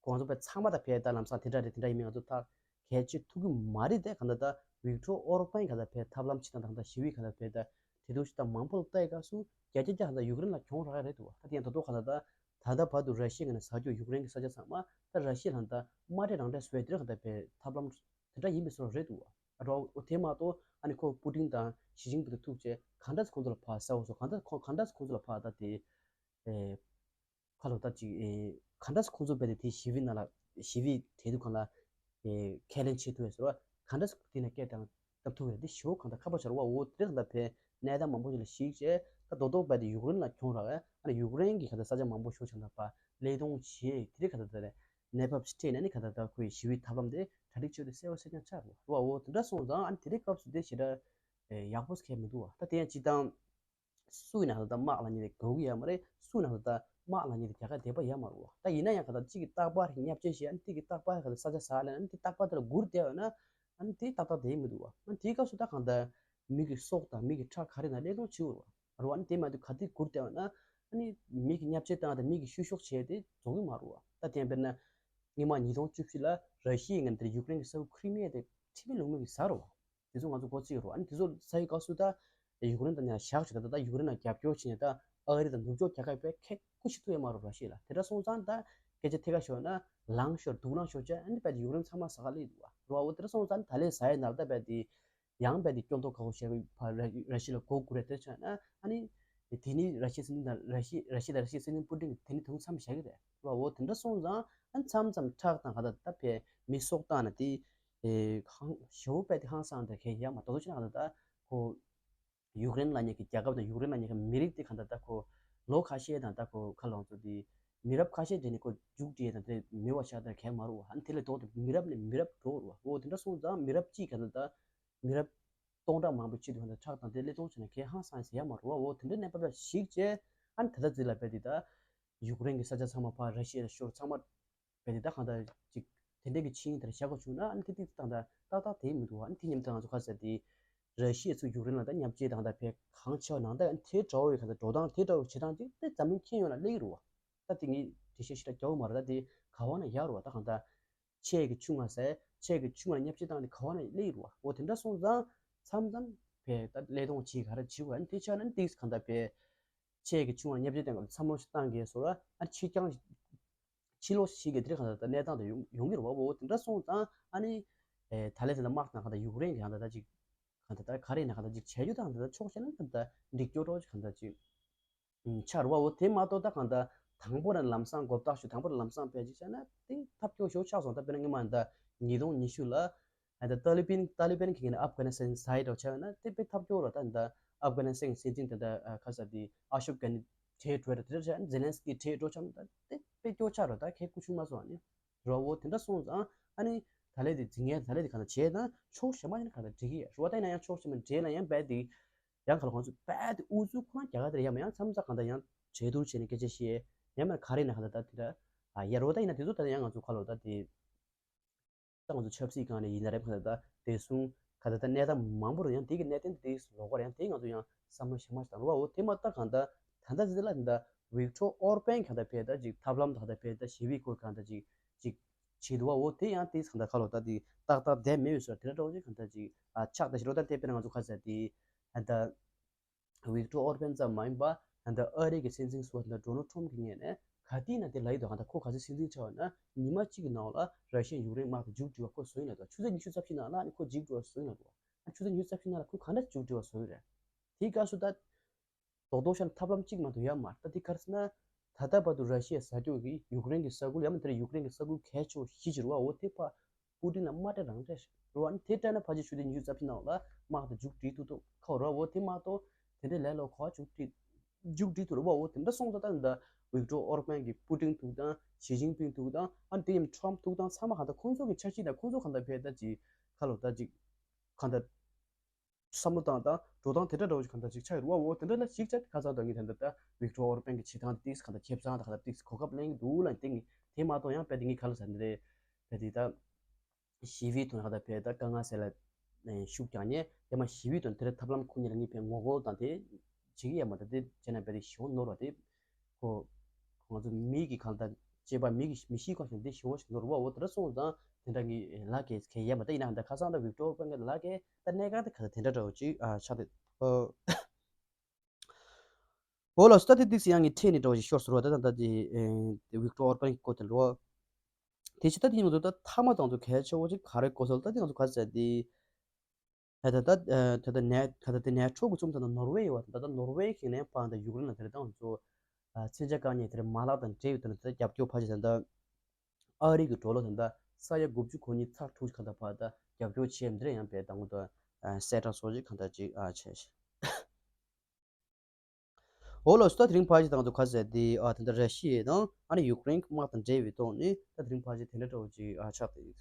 ཁོང་ཚོ་བས་ཚང་མ་ད་བས་ད་ལམ་སང་དེ་འདྲ་རེད་དེ་འདྲ་ཡིན་མིན་ང་ཚོ་ད་གལ་ཆེ་ཐུབ་ཀྱི་མ་རེད། དེ་གང་ལྟར་ད་ཝིག་ཏོར་ཨོར་པན་གང་ལྟར་བས་ཐབས་ལམ་ཅིག་དང་། ད་གང་ལྟར་ཞི་བའི་གང་ལྟར་བས་ད་དེ་དུས་ད་མང་པོ་ལ་ལྟ་ཡི་སྐབས་སུ་བརྒྱ་ཆ་བརྒྱ་གང་ལྟར་ཡུཀ་རེན་ལ་གྱོང་རག་ཡ་རེད་འདུག་བ། ད་དེ་ཡང་ད་དུང་གང་ལྟར་ད་ ད་ལྟ་བར་དུ་ར་ཤི་ཡ་ངོས་ནས་ཟ་རྒྱུ་ཡུཀ་རེན་གྱི་ས་ཆ་ཚང་མ་ད་ར་ཤི་ཡ་ལ་ད་དམག་འདྲེས་རང་འདྲེས་བཟོ་ཡ་དེ་རིང་ད་ལྟ་བའི་ཐབས་ལམ་དེ་འདྲ་ཡིན་པའི་བཟོ་འདྲ་རེད་འདུག་བ། ཨ་རོ་དེ་མ་གཏོགས་ཨ་ནི་ཁོ་པུ་ཏིན་དང་ཞི་ཅིན་ཕིང་དང་ཐུག་བྱས་གང་འདྲ་སེ་ཁོང་ཚོ་ལ་ཕར་ཟ་འོ་སོ་གང་འདྲ་ཁོ་གང་འདྲ་སེ་ཁོང་ཚོ་ལ་ཕར་ད་དེ་ཨེ། ཁ་ལོ་ད་ཅིག་ཨེ། ག་འདྲ་སེ་ཁོང་ཚོ་རྦད་དེ་དེ་ཞི་བའི་ནང་ལ་ཞི་བའི་གྲལ་དུ་གང་ལ་ཨེ། ཁས་ལེན་བྱེད་ཐུབ་ཡ་ཟེར་བ་ག་འདྲ་སེ་དེ་ནས་སྐད་བཏང་བཏབ་ཐུབ་ཡ་དེ་ཞེ་པོ་གང་ལྟར་ཁག་པོ་ཆགས་རེད་བ། འོ་དེ་གང་ལྟར་བས་གནས་སྟངས་མང་པོ་ཞིག་ལ་གཞིགས་བྱས་ད་རྡོག་རྡོག་རྦད་དེ་ཡུཀ་རེན་ལ་གྱོང་རག་ཨ་ནི་ཡུཀ་རེན་གྱི་གང་ལྟར་ས་ཆ་མང་པོ་ཞིག་གང་ལྟར་བ་ཀླད་སྟོང་བྱས་དེ་རིགས་གང་ལྟར་དེ་ནས་གནས་བབ་སྤྲད་ནས་ནི་གང་ལྟར་ད་ཁོའི་ཞི་བའི་ཐབས་ལམ་དེ་གྲ་སྒྲིག་བྱས་ཏེ་གསལ་པོ་གསལ་རྐྱང་ཆགས་རེད་བ། འོ་དེ་འདྲ་སོང་ཙང་ཨ་ནི་དེ་རིགས་སྐབས་སུ་དེ་ཞེ་དྲག་ཡག་པོ་གལ་མི་འདུག་བ། ད་དེ་ཡང་སྤྱིར་བཏང་སུ་ཡིན་ན་ད་དམག་ལ་ཉེ་དེ་དགའ་གི་ཡོད་མ་རེད། སུ་ཡིན་ན་ད་དམག་ལ་ཉེ་དེ་རྒྱལ་ཁ་དེ་པ་ཡོད་མ་རེད་བ། ད་ཡིན་ན་ཡང་ག་ད་གཅིག་གི་རྟག་པར་བརྙས་བཅོས་བྱས་ཨ་ནི་གཅིག་གི་རྟག་པར་ག་ད་ས་ཆ་ཟ་ལ་ཨ་ནི་དེ་རྟག་པར་དེ་ལ་སྒུར་བསྡད་ཡོད་ན་ཨ་ནི་དེ་ཏག་ཏག་དེ་མི་འདུག་བ། ཨ་ནི་དེའི་སྐབས་སུ་ད་གང་ད་མི་གི་སྲོག་དང་མི་གི་ཁྲག་ག་རེ་ན་ཀླད་སྟོང་བྱེད་འོ་རེད་བ། ཨ་ནི་དེ་མ་དུས་ག་དེ་སྒུར་བསྡད་ཡོད་ན་ཨ་ནི་མི་གི་བརྙས་བཅོས་བཏང་དང་མི་གི་བཤུ་གཞོག་བྱས་དེ་རྫོགས་གི་མ་རེད་བ། ད་དེ་ཡང་དཔེར་ན་སྔོན་མ་ཉིས་སྟོང་བཅུ་བཞི་ལ་ར་ཤི་ཡའི་ངན་དེ་ཡུཀ་རེན་གྱི་ས་ཁུལ་ཁི་རི་མི་ཡ་དེ་ཁྲིམས་མེད་ལུགས་མེད་ཀྱི་ཟ་རེད་བ། དེ་ཚོ་ང་ཚོ་མགོ་ཚོད་རོ། ཨ་ནི་དེ་ཚོ་ས་ཡི་སྐབས་སུ་ད་ཡུཀ་རེན་དང་ནས་བཞག་ཆོག་ད་ད་ཡུཀ་རེན་ལ་རྒྱབ་སྐྱོར་བྱས་ནས་ད་ཨ་རི་དང་ནུབ་ཕྱོགས་རྒྱལ་ཁབ་པས་ཁེ་ཁུ་ཤི་ཐུབ་ཡ་མ་རོ་ར་ཤི་ཡ་ལ། དེ་འདྲ་སོང་ཙང་ད་སྐད་ཆ་ཐད་ཀ་ཤོར་ན་ལངས་ཤོར་སྡུག་ལངས་ཤོར་བྱས་ཨ་ནི་དཔེ་ཡུཀ་རེན་ཚང་མ་ཟ་ག་སླེབས་འདུག་བ་རོ། འོ་དེ་འདྲ་སོང་ཙང་ད་ལས་ཟ་ཡ་ནར་ད་དཔེ་དེ་ཡང་དཔེ་དེ་སྐྱོན་ཐོག་ཁ་ཁོ་བཤད་གི་ཕ་ར་ཤི་ཡ་ལ་མགོ་སྒུར་རེ་དེ་ཆ་ན་ཨ་ནི་དེ་ནི་ར་ཤི་ཡའི་སྲིད་འཛིན་དང་ར་ཤི་ར་ཤི་ཡ་དང་ར་ཤི་ཡའི་སྲིད་འཛིན་པུ་ཏིན་དེ་ནི་དུང་མཚམས་བཞག་གི་རེད་རོ། འོ་དེ་འདྲ་སོང་ཙང་ཨ་ནི་མཚམས་མཚམས་ཁྲག་དང་ག་ད་ད་དཔེ་མི་སྲོག་བཏང་ན་དེ། ཨེ། ཧང་ཞེ་པོ་དཔེ་དེ་ཧང་སང་དེ་གས་ཡ་མ་ཏོག་ཏོ་ཆེ་ན་ག་ད་ད་ཁོ་ཡུཀ་རེན་ལ་ཉེ་གི་རྒྱལ་ཁབ་དང་ཡུཀ་རེན་ལ་ཉེ་གི་མི་རིགས་དེ་ག་ད་ད་ཁོ་ལོ་ཁ་ཤས་དང་ད་ཁོ་ཁ་ལོང་ཚོ་དེ་མི་རབས་ཁ་ཤས་དེ་ནི་ཁོ་རྒྱུགས་འགྲིལ་དང་དེ་མི་བ་ཤ་དང་གས་མ་རུ་བ། ཨ་ནི་དེ་ལས་ལྡོག་དེ་མི་རབས་ནས་མི་རབས་འགྲོ་རུ་བ། འོ་དེ་འདྲ་སོང་ཙང་མི་རབས་གཅིག་ག་ད་ད་མི་རབས་སྟོང་ཕྲག་མང་པོ་གཅིག་ཏུ་ག་ད་ཁྲག་དང་དེ་ལས་ལྡོག་ཆེ་ན་གས་ཧང་སང་ཟེར་ཡ་མ་རུ་བ། འོ་དེ་འདྲ་གནས་བབ་ལ་གཞིགས་བྱས་ཨ་ནི་ད་ད་ཙི་ལ་དཔེ་དེ་ད་ཡུཀ་རེན་གྱི་ས་ཆ་ཚང་མ་ཕར་ར་ཤི་ཡ་ལ་ཤོར་ཚང་མ། བས་དེ་ད་གང་ལྟར་ཅིག་དེ་འདྲའི་གི་ཆིངས་ཡིག་དེར་བཞག་དགོས་བྱུང་ན་ཨ་ནི་དེ་དེ་ད་ད་ཏག་ཏག་དེ་མི་འདུག་ཨ་ནི་དེ་མཉམ་དུ་ང་ཚོ་ཁ་ཟེར་དེ་ར་ཤི་ཡ་ཚུར་ཡུཀ་རེན་ལ་ད་མཉམ་སྤྱོད་དང་ད་བས་གང་ཆེ་བ་ནང་ད་ཨ་ནི་དེ་འདྲ་བོ་ཡི་ག་ད་འགྲོ་སྟངས་དེ་འདྲ་བོ་བྱེད་སྟངས་ཅིག་དེ་འཛམ་གླིང་ཁྱེད་ཡོང་ན་སླེབས་ཀྱི་རེད་བ། ད་དེ་ངས་འགྲེལ་བཤད་ཞིག་ད་རྒྱག་གི་མ་རེད། ད་དེ་ག་བ་ན་ཡག་རེད་བ། ད་གང་ལྟར་ཆེ་གི་ཆུང་ང་ཟེར་ཆེ་གི་ཆུང་ང་མཉམ་སྤྱོད་སྟངས་དེ་ག་བ་ན་སླེབས་ཀྱི་རེད་བ། འོ་དེ་འདྲ་སོང་ཙང་མཚམས་མཚམས་བས་ད་ཀླད་སྟོང་བྱེད་ག་རེ་བྱེད་དགོས་ཨ་ནི་དེ་ཆགས་ན་ཨ་ནི་དེ་གང་ལྟར་བས། ཆེ་གི་ཆུང་བ་མཉམ་སྤྱོད་བསྟེན་སྐབས་བསམ་བློ་ཞིག་བཏང་གི་སོ་ར་ཨ་ཕྱི་རྐྱང་ཕྱི་ལོགས་ཤིག་གི་དེ་རིང་གང་ལྟར་གནས་སྟངས་དེ་ཡོང་ཡོང་གི་རེད་བ། འོ་དེ་འདྲ་སོང་ཙང་ཨ་ནི་ཨེ་ད་ལན་དེ་ལ་དམག་དང་གང་ལྟར་ཡུཀ་རེན་གི་གང་ལྟར་ད་ཅིག་གང་ལྟར་ད་ག་རེ་ཡིན་ན་གང་ལྟར་ཅིག་བྱས་རྒྱུ་དང་གང་ལྟར་ཕྱོགས་ཞིག་ནས་གང་ལྟར་འགྲིག་སྐྱོ་རོགས་ཅིག་གང་ལྟར་ཅིག་ཆགས་རེད་བ། འོ་དེ་མ་གཏོགས་ད་གང་ལྟར་དང་པོ་ར་ལམ་སང་མགོ་བཏགས་ཞུ་དང་པོ་ར་ལམ་སང་ཕལ་ཆེར་བྱས་ན་དེ་ཐབས་སྐྱོ་ཤོས་ཆགས་སོང་། ད་དཔེར་ན་སྔོན་མ་ད་ཉིས་སྟོང་ཉི་ཤུ་ལ། ཨ་ད་ཏཱ་ལི་བན་ཏཱ་ལི་བན་གྱི་ནས་ཨབ་གྷ་ནི་སི་ཐན་ཟ་ཡི་འགྲོ་ཆ་ན་དེ་དཔེ་ཐབས་སྐྱོ་ར། ད་ད་ཨབ་གྷ་ནི་སི་ཐན་སྲིད་འཛིན་དེ་ད་ཁ་ས་དེ་ཨ་ཤུབ་གྷ་ནི་བྲོས་འགྲོ་ར། དེ་འདྲ་བྱས་ཛེ་ལན་སི་ཀི་བྲོས་འགྲོ་ཆ་ན་ད་དེ་དཔེ་སྐྱོ་ཆ་ར། ད་ཁྱེད་སྐུ་ཆུང་མ་སོང་ཨ་ནི་རོ། འོ་དེ་འདྲ་སོང་ཙང་ཨ་ནི་ད་ལས་དེ་འཛིང་ངེ་ད་ལས་དེ་ག་ན་བྱས་ན་ཕྱོགས་གཞན་མ་ཞིག་ནས་ག་ད་འགྲིག་གི་ཡ་རོ། ད་ཡིན་ན་ཡང་ཕྱོགས་གཞན་མ་འདྲེས་ན་ཡང་རྦད་དེ་ཡང་ག་ལ་ཁོང་ཚོ་རྦད་དེ་ཨུ་ཚུགས་ཁོ་རང་རྒྱ་གར་དེར་ཡ་མ་ཡང་མཚམས་མཚམས་ག་ད་ཡང་གྲོས་བསྡུར་བྱས་ནས་སྐད་ཆ་བཤད་ཡ་མ་ག་རེ་ན་ག་ད་ད་དེ་འདྲ་ཨ་ཡ་རོ། ད་ཡིན་ན་དེ་ཚོ་ད་ཡང་ང་ཚོ་ག་ལ་ད་དེ། ད་ང་ཚོ་ཆབ་སྲིད་སྒང་ནས་ཡིན་ན་རེད། ག་ད་ད་བདེ་སྲུང་ག་ད་ད་གནས་སྟངས་མང་པོ་རུ་ཡང་དེ་གི་གནད་དོན་དེ་ལོགས་ཀར་ཡང་དེ་ང་ཚོ་ཡང་བསམ་བློ་གཞན་མ་ཞིག་བཏང་རོགས། འོ་དེ་མ་ད་གང་ད་ད་ད་ཟི་ལ་ད་ཝིག་ཊོར་ཨོར་པན་ག་ད་ཕེ་ད་ཅིག་ཐབས་ལམ་ད་ད་ཕེ་ད་ཞི་བའི་སྐོར་ག་ད་ཅིག་ཅིག་བྱེད་འདུག་བ། འོ་དེ་ཡང་དེ་གང་ད་ག་ལོ་ད་དེ་ཏག་ཏག་བསྡད་མེད་པའི་བཟོ་དེ་འདྲ་འདྲ་བོ་ཅིག་གང་ད་ཅིག་ཨ་ཆགས་ད་ཞི་རོ། ད་དེ་དཔེར་ན་ང་ཚོ་ག་ཟེར་དེ་ཨ་ད། ཝིག་ཊོར་ཨོར་པན་ཙམ་མ་ཡིན་པ་ད་ལྟ་ཨ་རི་གི་སྲིད་འཛིན་ཟུར་པ་ད་ལྟ་ཌོ་ནལ་ཊམ་གྱི་ངོས་ནས་ག་དུས་ན་དེ་ལབ་ཡོད་དོ། གང་ལྟར་ཁོ་ག་ཚོད་སྲིད་འཛིན་ཆགས་པ་ན་ཉི་མ་གཅིག་གི་ནང་ལ་ར་ཤི་ཡ་ཡུཀ་རེན་དམག་དེ་མཇུག་སྒྲིལ་བ་ཁོ་བཟོ་ཡིན་ལབ་འདུག་ཆུ་ཚོད་ཉི་ཤུ་རྩ་བཞི་ནང་ལ་ནི་ཁོ་མཇུག་སྒྲིལ་བ་བཟོ་ཡིན་ལབ་འདུག་ཨ་ཆུ་ཚོད་ཉི་ཤུ་རྩ་བཞི་ནང་ལ་ཁོ་ག་འདྲ་མཇུག་སྒྲིལ་བ་བཟོ་ཡི་རེད། དེའི་སྐབས་སུ་ད་རྡོག་རྡོག་ཤར་ནས་ཐབས་ལམ་གཅིག་མ་གཏོགས་ཡོད་མ་རེད། ད་དེ་ག་རེ་ཟེར་ན་ད་ལྟ་བར་དུ་ར་ཤི་ཡ་ཟ་རྒྱུ་གི་ཡུཀ་རེན་གི་ས་ཁུལ་ཡང་མིན་དེར་ཡུཀ་རེན་གི་ས་ཁུལ་གལ་ཆེ་བ་བཞི་ཅིག་རེད་བ། འོ་དེ་ཕ། པུ་ཏིན་ལ་དམག་འདྲེ་རང་འདྲེ་རེད་བ། ཨ་ནི་དེ་སྤྲད་ན་ཕལ་ཆེར་ཆུ་ཚོད་ཉི་ཤུ་རྩ་བཞི་ནང་ལ་དམག་དེ་མཇུག་སྒྲིལ་ཐུབ་ཐུབ་ཁག་རེད་བ། དེ་མ་གཏོགས་དེ་འདྲའི་ལས་སླ་པོ་ག་པར་མཇུག་སྒྲིལ་མཇུག་སྒྲིལ་ཐུབ་རེད་བ། འོ་དེ་འདྲ་སོང་ཙང་ད་ད་ཝིག་ཊོར་ཨོར་པན་གྱི་པུ་ཏིན་ཐུག་དང་ཞི་ཅིན་ཕིང་ཐུག་དང་ཨ་ནི་དེ་ཡང་ཊམ་ཐུག་དང་ཚང་མ་གང་ལྟར་ཁོང་ཚོ་གི་འཆར་གཞི་དང་ཁོང་ཚོ་གང་ལྟར་བས་ད་ཅིག་ཁ་ལོ་ད་ཅིག་གང་ལྟར། བསམ་བློ་བཏང་དང་འགྲོ་སྟངས་དེ་འདྲ་འདྲ་བོ་ཞིག་གང་ལྟར་ཅིག་ཆགས་ཡོད་རེད་བ། འོ་དེ་འདྲ་ལ་གཞིགས་བྱས་ཁ་སང་ད་ངས་ད་ལྟ་ད་ཝིག་ཊོར་ཨོར་པན་གྱི་བྱེད་སྟངས་དེ་ཏིག་གང་ལྟར་ཁེ་བཟང་དང་གང་ལྟར་ཏིག་གོ་སྐབས་ལེན་གྱི་འདུག་ལབ་དེ་ངས་དེ་མ་གཏོགས་ཡང་དཔེ་དེ་ངས་ག་ལ་ཟ་འདི་རེད་དཔེ་དེ་ད་ཞི་བའི་ཐོག་ནས་གང་ལྟར་དཔེ་ད་དཀའ་ངལ་སེལ་ལ་ཤུགས་རྒྱག་ཉེ་ཡང་མ་ཞི་བའི་ཐོག་ནས་དེ་འདྲ་ཐབས་ལམ་ཁུར་ཉེ་ལ་ངས་དཔེ་ངོ་རྒོལ་དང་དེ་བྱེད་ཀྱི་ཡང་མ་ད་དེ་བྱས་ན་དཔེ་དེ་ཞེ་པོ་ནོར་བ་དེ། ཁོ། ཁོ་ང་ཚོ་མི་གི་གང་ལྟར་སྐྱེས་པ་མི་གི་མི་གཤིས་ཁོ་ཞིག་འདི་ཞུ་བ་ཞིག་ནོར་བ། འོ་དེ་འདྲ་སོང་ཙང་དེ་འདྲ་ངས་ལ་གས་གས་ཡ་མ་ད་ཡིན་ན་ད་ཁ་སང་ད་ཝིག་ཊོར་པན་གི་ལ་གས་ད་གནད་འགག་ད་ག་ད་དེ་འདྲ་འདྲ་བོ་ཅིག་ཨ་ཆགས་ཏེ་ཨོ། འོ་ལགས་སོ། ད་དེ་ཏིག་ཙམ་ཡང་ངས་ཁྲིད་ནས་འདྲ་བོ་ཞིག་ཤོར་སོང་བ། ད་ད་ད་དེ་ཨེ་དེ་ཝིག་ཊོར་ཨོར་བན་གྱི་སྐོར་དེ་འགྲོ་བ། དེ་ཕྱི་ད་དེ་ཡིན་མ་གཏོགས་ད་མཐའ་མ་དང་ཚོ་གལ་ཆེ་བོ་ཅིག་ག་རེ་གོ་སོང་ད་དེ་ང་ཚོ་ག་ཚོད་དེ། ད་ད་ད་ད་ད་ནེ་ད་ད་དེ་ནེ་ཊོ་གི་རྩོམ་ད་ད་ནོར་ཝེ་ཡོད་བ། ད་ད་ནོར་ཝེ་ཁྱེད་ནས་ཕ་ད་ཡུཀ་རེན་ལ་དེ་རེད། ད་ང་ཚོ་ཨ་མཚོན་ཆ་བཀག་ཉེས་དེ་རེད་མ་ལག་དང་འབྲེལ་ཡོད་དེ་ནས་ད་རྒྱབ་སྐྱོར་ཕ་ཆེ་ད་ད། ཨ་རི་གི་ཌོ་ལར་ད་ལྟ་ས་ཡ་དགུ་བཅུ་གོ་གཉིས་ཚེག་དྲུག་གང་ལྟར་ཕར་ད་རྒྱབ་སྐྱོར་བྱས་འདི་རེད། ཡང་པའི་ད་ངོ་ད་གསལ་བསྒྲགས་སོགས་ཅིག་གང་ལྟར་ཅིག་ཨ་བྱས་ཤག་འོ་ལགས་སོ། ད་དེ་རིང་ཕར་ཅིག་ད་ང་ཚོ་ག་ཚོད་དེ་ཨ་ད་ལྟ་ར་ཤི་ཡ་དང་ཨ་ནི་ཡུཀ་རེན་གྱི་དམག་དང་འབྲེལ་བའི་ཐོག་ནས་ད་དེ་རིང་ཕར་ཅིག་དེ་འདྲ་འདྲ་བོ་ཅིག་ཨ་ཆགས་བསྡད་ཡོད།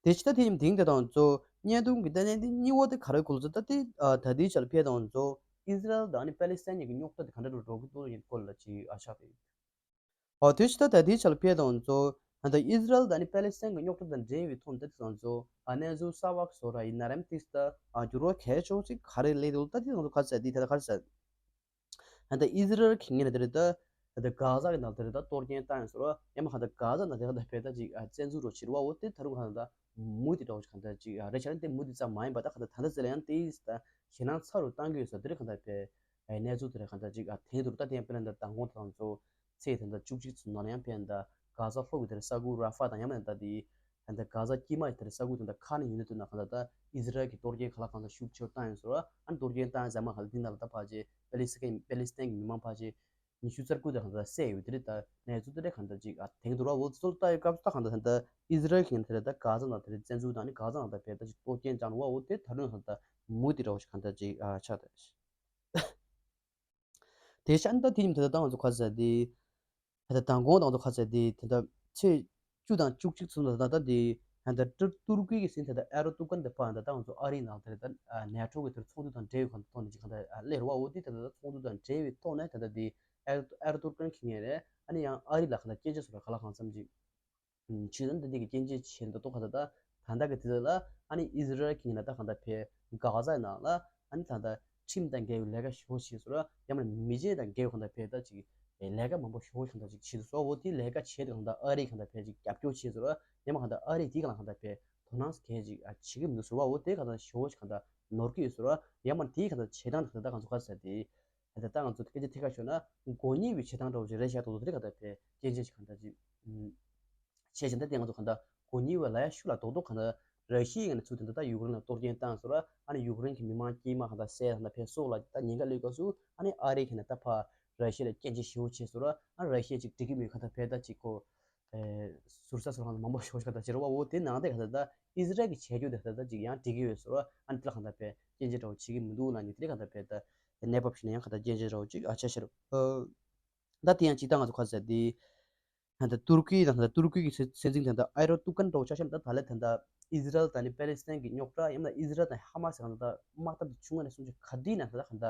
དེ་ཕྱི་ད་དེ་ཡིན་དེང་དེ་ད་ང་ཚོ་བརྙན་ཐུང་གི་ལྟ་ནས་དེ་གཉིས་པ་དེ་ག་རེ་གོ་སོང་ད་དེ་ཨ་ད་ལྟའི་ཆར་ཕར་ད་ང་ཚོ་ཨི་ཟི་རལ་དང་ཨ་ནི་པ་ལི་སི་ཐན་གཉིས་ཀྱི་རྙོག་དྲ་དེ་ག་འདྲ་འདྲ་བོ་འགྲོ་གི་འདུག་ཡིན་སྐོར་ལ་ཅིག་ཨ་ཆགས་བསྡད་ཡོད། ཨོ་དེ་ཕྱི་ད་ད་དེ་ཆ་ལ་ཕེབས་དང་ཚོ་ད་ལྟ་ཨི་ཟི་རལ་དང་ནི་པ་ལི་སི་ཐན་གྱི་རྙོག་དྲ་དང་འབྲེལ་བའི་ཐོག་ནས་ད་དེ་ཚོ་ཨ་གནས་ཚུལ་གསར་བ་བཟོ་ར་ཡིན་ན་རམ་ཏིག་ད་ཨ་འགྱུར་བ་གལ་ཆེ་བོ་ཅིག་ག་རེ་སླེབས་འདུག་ད་དེ་ཚོ་ག་ཚད་དེ་ད་ལྟ་ག་རེ་ཟེར། ད་ལྟ་ཨི་ཟི་རལ་གྱི་ངོས་ནས་དེ་རེད་ད། ད་ལྟ་གྷ་ཟ་གི་ནང་དེ་རེད་ད་གཏོར་སྐྱོན་བཏང་ཡོད་ཟེར་བ་ཡང་མ་ག་ད་གྷ་ཟ་ནང་དེ་ག་ད་ཕེབས་ད་ཅིག་ཨ་བཙན་འཛུལ་རོགས་བྱེད་ར་བ་འོ་དེ་ད་རུང་ག་ད་མུ་མཐུད་འགྲོ་ཅིག་ག་ད་ཅིག་ཨ་རེ་ཆ་ནི་དེ་མུ་མཐུད་ཙམ་མ་ཡིན་པ་ད་ག་ད་ད་ལྟ་ཟེར་ལ་ཡང་དེ་ད་ཞེད་སྣང་ཚ་རུ་བཏང་གི་ཡོད་ཟེར་དེ་རེད་ག་ད་ཕེབས། ཨེ་གནས་ཚུལ་དེ་རེད་གང་ལྟར་ཅིག་ཨ་དེང་དུ་ད་ཐེངས་དཔེར་ན་ད་མདང་དགོང་དང་ཚོ་ཚེས་དེ་འདྲ་བཅུ་གཅིག་ཚུན་ནང་ལ་ཡང་ཕན་ད་གྷ་ཟ་ལྷོ་གི་དེ་རེད་ས་ཁུལ་ར་ཧྥ་དང་ཡང་མིན་ད་དེ་ད་གྷ་ཟ་དཀྱིལ་མ་དེ་རེད་ས་ཁུལ་དེ་འདྲ་ཁ་ནས་ཡོད་ནི་དུ་ན་གང་ལྟར་ད་ཨི་ཟི་རལ་གྱི་གཏོར་སྐྱོན་ག་ལ་གང་ལྟར་ཤུགས་ཆེར་བཏང་ཡོད་ཟེར་བ་ཨ་ནི་གཏོར་སྐྱོན་བཏང་ཡོད་ཟེར་མ་གང་ལྟར་དེ་ནང་ལ་ད་ཕལ་ཆེར་པེ་ལི་སི་ཐན་པེ་ལི་སི་ཐན་གྱི་མི་མང་ཕལ་ཆེར་ཉི་ཤུ་རྩ་དགུ་དེ་གང་ལྟར་བསད་ཡོད་དེ་རེད་ད་གནས་ཚུལ་དེ་རེད་གང་ལྟར་ཅིག་ཨ་དེང་དུ་ར་འོ་ཚོ་ལྟ་ཡོད་སྐབས་སུ་ད་གང་ལྟར་ད་ཨི་ཟི་རལ་གྱི་དེ་རེད་ད་གྷ་ཟ་ནང་དེ་རེད་བཙན་འཛུལ་དང་ནི་གྷ་ཟ་ནང་ད་ཕེབས་ད་ཅིག་གཏོར་སྐྱོན་བཅངས་ར་བ་འོ་དེ་ད་རུང་གང་ལྟར་མུ་མཐུད་འགྲོ་བ་ཞིག་གང་ལྟར་ཅིག་ཨ་ཆགས་ད། དེ་ཤ་ནི་ད་དེ་ཉིན་དེ་ད་ང་ཚོ་ག་ཚད་དེ། ད་ལྟ་མདང་དགོང་དང་ང་ཚོ་ག་ཚད་དེ་ད་ལྟ་ཚེས་བཅུ་དང་བཅུ་གཅིག་ཚུན་ད་ད་ད་དེ་ད་ལྟ་ཏུར་ཏུར་ཀི་གི་སྲིད་འཛིན་ད་ལྟ་ཨེར་ཏུ་ཀན་དེ་ཕར་ད་ལྟ་ང་ཚོ་ཨ་རིའི་ནང་དེ་ད་ནེ་ཊོ་གི་དེར་ཚོགས་འདུ་དང་འབྲེལ་ཡོད་གང་ཐོག་ནས་ཅིག་གང་ད་སླེབས་ར་བ་འོ་དེ་ད་ད་ཚོགས་འདུ་དང་འབྲེལ་ཡོད་ཐོག་ནས་ད་ལྟ་དེ་ཨེར་ཨེར་ཏུ་ཀན་གི་ངོས་ནས་ཨ་ནི་ཡང་ཨ་རི་ལ་གང་ད་སྐྱོན་བརྗོད་སོགས་ལ་ག་ལ་གང་འཚམ་ཅིག་ཆོས་དང་འདི་འདི་གི་སྐྱོན་བརྗོད་བྱས་ད་ལྟ་ག་ད་ད་ད་ལྟ་གི་དུས་ཚོད་ལ་ཨ་ནི་ཨི་ཟི་རལ་གྱི་ནང་ད་གང་ད་ཕེབས་གྷ་ཟ་ནང་ལ་ཨ་ནི་ད་ད་ཁྲིམས་དང་འགལ་བའི་ལས་ཀ་ཞེ་པོ་བྱས་སོང་ར་ཡང་མིན་མི་རྗེས་དང་འགལ་བའི་གང་ད་ཕེབས་ད་ཅིག་ལས་ཀ་མང་པོ་ཞེ་པོ་གང་ད་ཅིག་བྱས་སོང་འོ་དེ་ལས་ཀ་བྱས་ཏེ་གང་ད་ཨ་རི་གང་ད་ཕེབས་ཅིག་རྒྱབ་སྐྱོར་བྱས་སོང་ར་ཡང་མ་གང་ད་ཨ་རི་དེ་གང་ལ་གང་ད་ཕེབས་དོ་སྣང་གལ་ཅིག་ཨ་བྱེད་ཀྱི་མི་འདུག་ཟེར་བ་འོ་དེ་གང་ད་ཞེ་པོ་ཅིག་གང་ད་ནོར་གྱི་ཡོད་ཟེར་བ་ཡང་མ་དེའི་གང་ད་བྱེད་སྟངས་གང་ད་གང་ཚོ་ག་ཟེར་དེ། ད་ལྟ་ང་ཚོ་སྐད་ཆ་ཐད་ཀར་ཤོད་ན་མགོ་རྙིང་བའི་བྱེད་སྟངས་འདྲ་བོ་ཞིག་རེད་ཤག་ཏོག་ཏོག་དེ་རེད་ག་ད་ཕེ་སྐྱེན་ཆེན་ཞིག་ག་ད་ཅིག་བྱས་ཤིང་ད་དེ་ང་ཚོ་ག་ད་མགོ་རྙིང་བའི་ལ་ཡ་ཤུ་ལ་རྡོག་རྡོག་ག་ད་ར་ཤི་ཡའི་ངང་ནས་ཚུར་ད་ལྟ་ཡུཀ་རེན་ལ་གཏོར་སྐྱོན་བཏང་སོང་ར་ཨ་ནི་ཡུཀ་རེན་གྱི་མི་མང་དཀྱུས་མ་ག་ད་བསད་ད་ཕེ་སྲོག་ལ་ད་ཉེན་ཁ་སླེབས་སྐབས་སུ་ཨ་ནི་ཨ་རི་གི་ནས་ད་ཕ་ར་ཤི་ཡ་ལ་སྐྱེན་ཆེན་ཞེ་པོ་བྱས་སོང་ར་ཨ་ར་ཤི་ཡ་ཅིག་འགྲིག་གི་མེད་ག་ད་ཕེ་ད་ཅིག་ཁོ་ཟུར་ས་ཟུར་ཁང་མང་པོ་ཞེ་པོ་ཞིག་ག་ད་བྱེད་ར་བ་འོ་དེ་ནང་དེ་ག་ད་ད་ཨི་ཟི་རལ་གྱི་བྱེད་རྒྱུ་དེ་ག་ད་ད་ཅིག་ཡང་འགྲིག་གི་ཡོད་སོང་ར་ཨ་ནི་དེ་ལ་ག་ད་ཕེ་སྐྱེན་ཆེན་འདྲ་བོ་བྱེད་ཀྱི་མི་འདུག་ལ་ནི་དེ་ལ་ག་ད་ཕེ་ད། གནས་བབ་ཞིག་ནས་ཡང་ག་ད་རྒྱན་ཆ་འདྲ་བོ་ཅིག་ཨ་ཆ་ཤར། ད་དེ་ཡང་ཅིག་ད་ང་ཚོ་ག་ཚད་དེ། ད་ལྟ་ཏུར་ཀི་དང་ད་ལྟ་ཏུར་ཀི་གི་སྲིད་སྲིད་འཛིན་ད་ལྟ་ཨེ་རོ་ཏུ་ཀན་འདྲ་བོ་ཆ་ཤར་ད་ད་ལྟ་ད་ལྟ་ཨི་ཟི་རལ་དང་ནི་པེ་ལི་སི་ཐན་གྱི་རྙོག་དྲ་ཡང་ན་ཨི་ཟི་རལ་དང་ཧ་མ་སི་གང་ད་དམག་འཐབ་དེ་བྱུང་བ་ནས་བཟུང་ཅིག་ག་དུས་ནས་ད་ལྟ་གང་ད་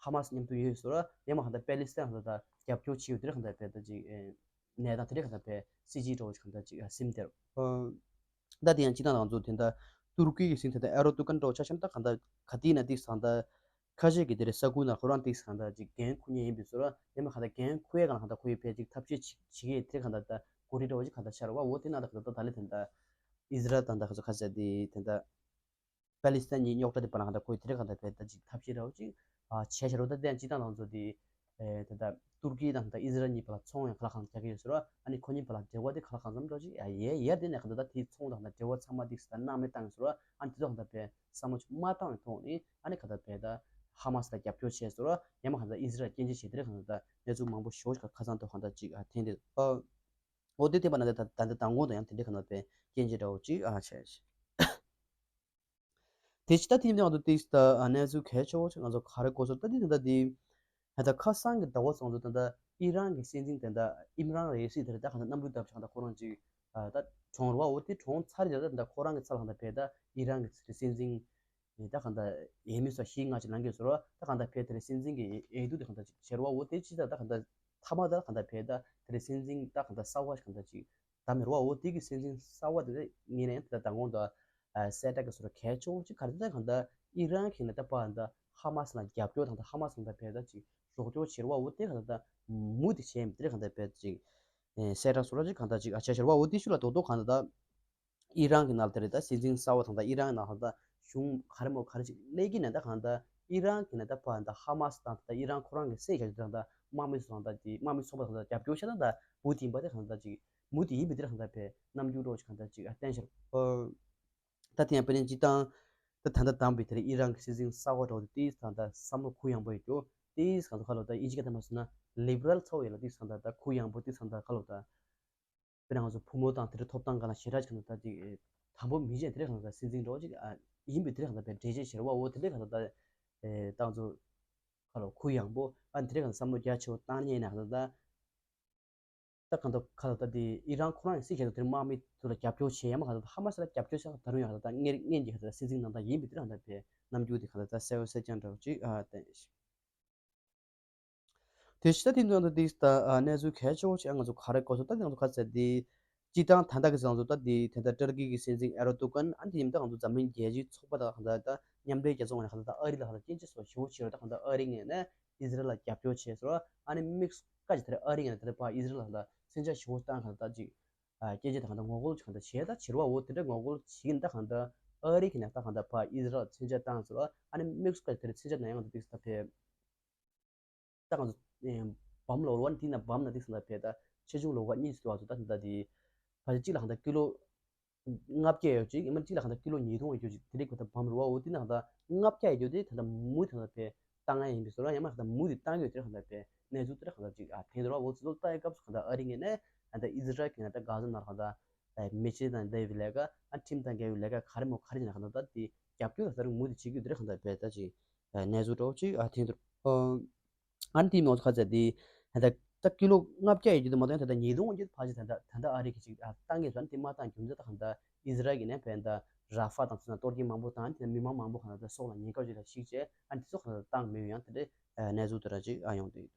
ཧ་མ་སི་མཉམ་དུ་ཡོད་ཟེར་ཡང་མ་གང་ད་པེ་ལི་སི་ཐན་གང་ད་ད་རྒྱབ་སྐྱོར་བྱེད་ཡོད་དེ་རེད་གང་ད་པེ་ད་ཅིག་གནས་སྟངས་དེ་རེད་གང་ད་པེ་སྲིད་ཇུས་འདྲ་བོ་ཅིག་གང་ད་ཅིག་སིམ་དེར། ད་དེ་ཡང་སྤྱི་བཏང་ང་ཚོ་དེ་འདྲ་ཏུར་ཀི་གི་སྲིད་འཛིན་དེ་འདྲ་ཨེ་རོ་ཏུ་ཀན་འདྲ་བོ་ཆ་བཞག་ན་ད་གང་ལྟར་ག་དུས་ན་ཏིག་ཙམ་ད་ཁ་ཤས་ཀྱིས་དེ་རེད་ས་ཁུལ་ནང་ཁོ་རང་ཏིག་ཙམ་གང་ལྟར་ཅིག་འགན་འཁུར་མཁན་ཡིན་པའི་བཟོ་འདྲ་ཡང་མིན་གང་ལྟར་འགན་འཁུར་ཡས་གང་ལ་གང་ལྟར་ཁོ་ཡི་ཕལ་ཅིག་ཐབས་ཤེས་བྱེད་བྱེད་ཀྱི་དེ་གང་ལྟར་ད་གོ་སྒྲིག་འདྲ་བོ་ཅིག་གང་ལྟར་ཤར་བ་འོ་དེ་ན་ད་གང་ལྟར་ད་ལས་དེ་འདྲ་ཨི་ཟི་རལ་དང་ད་ག་ཚོད་ག་ཚད་དེ་དེ་འདྲ། པ་ལི་སི་ཐན་གཉིས་རྙོག་དྲ་དེ་བར་ན་གང་ལྟར་ཁོས་དེ་རིང་གང་ལྟར་བས་ད་ཅིག་ཐབས་ཤེས་འདྲ་བོ་ཅིག་ཨ་བྱས་ཤག་རོ། ད་དེ་ཡང་སྤྱི་བཏང་ང་ཚོ་དེ་ཨེ་དེ་ལྟར་ཏུར་ཀི་དང་ད་ཨི་ཟི་རལ་གཉིས་བར་ལ་ཚོང་ཡང་ག་ལ་གང་རྒྱག་གི་ཡོད་ཟེར་བ་ཨ་ནི་ཁོ་གཉིས་བར་ལ་འབྲེལ་བ་དེ་ག་ལ་གང་འཚམ་འདྲ་ཅིག་ཨ་ཡེ་ཡེ་དེ་ནས་གང་ལྟར་ད་དེའི་ཚོང་དང་ད་འབྲེལ་བ་ཚང་མ་དེ་ཟེར་ད་སྣང་མེད་བཏང་ཡོད་ཟེར་བ་ཨ་ནི་དེ་ཚོ་གང་ལྟར་བས་བསམ་བློ་ཅིག་མ་བཏང་བའི་ཐོག་ནས་ཨ་ནི་གང་ལྟར་བས་ད་ཧ་མ་སི་ལ་རྒྱབ་སྐྱོར་བྱས་ཟེར་བ་ཡང་མ་གང་ལྟར་ཨི་ཟི་རལ་སྐྱོན་བརྗོད་བྱས་དེ་རིང་གང་ལྟར་ད་གནས་ཚུལ་མང་པོ་ཞེ་པོ་ཅིག་ཁ་སང་དུ་གང་ལྟར་ཅིག་ཨ་འཐེན་ཏེ་ཨ། འོ་དེ་དེ་བར་ན་ད་ད་ད་མདང་དགོང་དང་ཡང་དེ་འདྲའི་གང་ལྟར་བས་སྐྱོན་བརྗོད་འདྲ་བོ་ཅིག་ཨ་བྱས་ཤག་དེ་ཕྱི་ད་དེ་ནས་ང་ཚོ་ཏིག་ད་གནས་ཚུལ་གལ་ཆེ་བོ་ཞིག་ང་ཚོ་ག་རེ་གོ་སོང་ད་དེ་ད་ལྟ་དེ་ད་ལྟ་ཁ་སང་གི་ཟླ་བ་ཚོ་ང་ཚོ་ད་ལྟ་ཨི་རན་གྱི་སྲིད་འཛིན་དེ་ད་ཨིམ་རན་རེ་སི་དེ་རེད་ད་གང་ལྟར་གནམ་གྲུ་བརྡབས་ཤག་ད་ཁོ་རང་ཅིག་ད་གྲོངས་རེད་བ། འོ་དེ་གྲོངས་ཚར་རེད་ད་ད་ཁོ་རང་གི་ཚབ་ལ་གང་ལྟར་བས་ད་ཨི་རན་གྱི་སྲིད་འཛིན་ད་གང་ལྟར་འོས་མི་སོགས་ཞིག་ང་ཅིག་ལངས་གི་ཟེར་བ་ད་གང་ལྟར་བས་དེ་རེད་སྲིད་འཛིན་གྱི་འོས་བསྡུ་དེ་གང་ལྟར་ཅིག་བྱེད་རེད་བ། འོ་དེ་ཅི་ད་ད་གང་ལྟར་ཐ་མ་ད་གང་ལྟར་བས་ད་དེ་རེད་སྲིད་འཛིན་ད་གང་ལྟར་གསར་བ་ཞིག་གང་ལྟར་ཅིག་ད་མི་རུ་བ་འོ་དེ་གི་སྲིད་འཛིན་གསར་བ་དེ་ངེས་ནས་ད་ད་དགོང་དུ་གསལ་བསྒྲགས་ཀྱི་སོ་ར་གལ་ཆེ་བོ་ཅིག་ག་རེ་ད་གང་ལྟར་ཨི་རན་གྱི་ནས་ད་པ་ད་ཧ་མ་སི་ལ་རྒྱབ་སྐྱོར་དང་ད་ཧ་མ་སི་ལ་ད་བས་ད་ཅིག་རོགས་སྐྱོར་བྱེད་རུ་བ་འོ་དེ་ག་ད་ད་མུ་དེ་བྱས་མི་དེ་ག་ད་བས་ཅིག་གསལ་བསྒྲགས་སོ་ར་ཅིག་གང་ལྟར་ཅིག་ཨ་བྱས་ཤར་བ་འོ་དེ་ཤུ་ལ་དོག་དོག་གང་ལྟར་ད་ཨི་རན་གྱི་ནང་ལ་དེ་རེད་ད་སྲིད་འཛིན་གསར་བ་དང་ད་ཨི་རན་གྱི་ནང་ལ་ད་གཞུང་ག་རེ་མོ་ག་རེ་ཅིག་སླེབས་ཀྱི་ནས་ད་གང་ལྟར་ ཨི་རན་གྱི་ནས་ད་ཕར་ད་ཧ་མ་སི་དང་ད་ཨི་རན་ཁོ་རང་གི་སྲིད་གཞུང་དེ་རང་ད་དམག་མི་ཚོ་དང་ད་དེ་དམག་མི་ཚོགས་པ་དང་ད་རྒྱབ་སྐྱོར་བྱས་ན་ད་བོད་དེ་ཡིན་པ་དེ་གང་ད་ཅིག་མུ་དེ་ཡིན་པའི་དེ་རང་ད་ཕེ་རྣམ་འགྱུར་རོགས་ཅིག་གང་ད་ཅིག་ཨ་བསྟན་ཤར། ད་དེ་ཡང་དཔེར་ན་སྤྱིར་བཏང་ད་ད་ལྟ་བདམས་པའི་དེར་ཨི་རན་གྱི་སྲིད་འཛིན་གསར་པ་འགྲོ་དེ་ཏིས་ད་ད་བསམ་བློ་གུ་ཡངས་པོ་ཡོད་རྒྱུ་ཏིས་གང་ད་ཁ་ལོ་ད་ཨིན་ཇི་སྐད་ཐ་མ་སོང་ན་ལི་བྷི་རལ་ཚོ་ཡོད་ལ་ཏིས་གང་ད་ད་གུ་ཡངས་པོ་ཏིས་གང་ད་ཁ་ལོ་ད། དཔེར་ན་ང་ཚོ་བུ་མོ་དང་དེ་འདྲ་ཐོབ་ཐང་སྒང་ལ་ཞེ་དྲག་ཅིག་གང་ད་ཅིག་དང་པོ་མི་གཞན་དེ་འདྲ་གང་ད་སྲིད་འཛིན་འགྲོ་ཅིག་ཡིན་པའི་དེ་འདྲ་གང་ད་བས་འགྲེལ་བཤད་བྱེད་ར་བ་འོ་དེ་འདྲ་གང་ད་ད་ཏང་ཚོ་ཁ་ལོ་གུ་ཡངས་པོ་ཨ་དེ་འདྲ་གང་ད་བསམ་བློ་རྒྱ་ཆེ་བོ་བཏང་ཉེན་ན་གང་ད་ད་གང་ད་ཁ་ལོ་ད་དེ་ཨི་རན་ཁོ་རང་ཡང་སྲིད་གཞུང་དེ་དམག་མི་ཚོ་ལ་རྒྱབ་སྐྱོར་བྱེད་ཡ་མ་གང་ད་ཧ་མ་སི་ལ་རྒྱབ་སྐྱོར་བྱ་ད་རུང་ཡང་གང་ད་སྔོན་གྱི་གང་ད་སྲིད་འཛིན་ནང་ད་ཡིན་པའི་དེ་འདྲ་གང་ད་བས་རྣམ་འགྱུར་དེ་གང་ད་ད་གསལ་བོ་གསལ་རྐྱང་འདྲ་བོ་ཅིག་ཨ་བསྟན། དེ་ཕྱི་ད་དེ་ནང་དུ་དེ་ད་གནས་ཚུལ་གལ་ཆེ་བོ་ཞིག་ང་ཚོ་ག་རེ་གོ་སོང་ད་དེ་ང་ཚོ་ག་ཚད་དེ་སྤྱི་བཏང་ད་ལྟ་གི་ང་ཚོ་ད་དེ་ད་ལྟ་ཏུར་ཀི་གི་སྲིད་འཛིན་ཨེ་རོ་ཏུ་ཀན་ཨ་དེ་ཡིན་ད་ང་ཚོ་འཛམ་གླིང་རྒྱལ་སྤྱིའི་ཚོགས་པ་དང་ད་ད་མཉམ་འབྲེལ་རྒྱལ་ཚོགས་ནས་ད་ད་ཨ་རི་ལ་ད་སྐྱོན་བརྗོད་སོགས་ཞེ་བོ་བྱས་ར་ད་ད་ཨ་རི་ངོས་ནས་ཨི་ཟི་རལ་ལ་རྒྱབ་སྐྱོར་བྱས་སོང་ཨ་ནི་དམིགས་སུ་བཀར་གྱི་ད་ཨ་རི་ངོས་ནས་ད་ད་ཕ་ཨི་ཟི་རལ་ལ་ད་མཚོན་ཆ་ཞེ་བོ་བཏང་ཁ་ད་ཅིག་སྐད་ཆ་ད་ད་ངོ་རྒོལ་ཅིག་ད་བྱས་ད་བྱས་ར་བ་འོ་དེ་འདྲ་ངོ་རྒོལ་བྱེད་ཀྱིན་ད་ད་ཨ་རི་གི་ནས་ད་ད་ཕ་ཨི་ཟི་རལ་མཚོན་ཆ་བཏང་སོང་ཨ་ནི་དམིགས་སུ་བཀར་གྱི་ད་མཚོན་ཆ་ན་ཡང་ད་དེ་ད་ཕེ། ད་ང་ཚོ་བམ་ལོ་ར་བ་ནི་དེ་ན་བམ་ན་དེ་སང་ད་ཕེ་ད་ཆེ་ཆུང་ལོ་བ་གཉིས་སུ་དུ་བ་ཚོ་ད་ད་དེ་ཕ་ཅི་གཅིག་ལ་ཧང་ད་ཀི་ལོ་ལྔ་བརྒྱ་ཡོད་ཅིག་ཡིན་མ་གཅིག་ལ་ཧང་ད་ཀི་ལོ་ཉིས་སྟོང་ཡོད་ཅིག་དེ་རིགས་ཁོ་ད་བམ་རུ་བ་འོ་དེ་ན་ཧང་ད་ལྔ་བརྒྱ་ཡོད་རྒྱུ་དེ་ད་ད་མུ་དེ་ཧང་ད་ཕེ་བཏང་ཡ་ཡིན་པའི་སོ་ར་ཡང་མ་ཧང་ད་མུ་དེ་བཏང་ཡོད་དེ་ཧང་ད་ཕེ་གནས་ཚུལ་དེ་ཧང་ད་ཅིག་ཨ་ཐེན་རུ་བ་འོ་ཚོ་ལྟ་ཡ་སྐབས་སུ་ཧང་ད་ཨ་རི་ངོས་ནས་ཧང་ད་ཨི་ཟི་རལ་གི་ནས་ད་གྷ་ཟ་ནར་ཧང་ད་མི་ཆེ་དང་དེ་བི་ལས་ཀ་ཨ་ཁྲིམས་དང་འགལ་བའི་ལས་ཀ་ག་རེ་མོ་ག་རེ་ཡིན་ན་ཧང་ད་ད་དེ་རྒྱབ་སྐྱོར་ད་ད་རུང་མུ་དེ་བྱེད་རྒྱུ་དེ་ཧང་ད་ཕེ་ད་ཅིག་གནས་ཚུལ་འདྲ་བོ་ཅིག་ཨ་ཐེན་དུ། ཨ་ནི་དེ་མོ་ཁ་ཚ་དེ་ད་ད་ཀི་ལོ་ལྔ་བརྒྱ་ཡི་རྒྱུ་དེ་མ་གཏོགས་ད་ད་ཉིས་སྟོང་གི་ཕལ་ཆེར་ད་ད་ད་ཨ་རི་གི་ཅིག་ཨ་བཏང་གི་ཚོ་ཨ་ནི་དེ་མ་བཏང་རྒྱུ་མཚན་ད་གང་ད་ཨི་ཟི་རལ་གི་ནས་བན་ད་ར་ཧྥ་དང་ཚོ་ན་གཏོར་སྐྱོན་མང་པོ་བཏང་ཨ་ནི་དེ་མི་མང་མང་པོ་གང་ད་སྲོག་ལ་ཉེན་ཁ་ཅིག་ལ་ཞིག་བྱས་ཨ་ནི་དེ་ཚོ་གང་ད་བཏང་མེད་ཡང་དེ་འདྲའི་གནས་ཚུལ་དེ་ར་ཅིག་ཨ་ཡོང་དུ་ཡོད།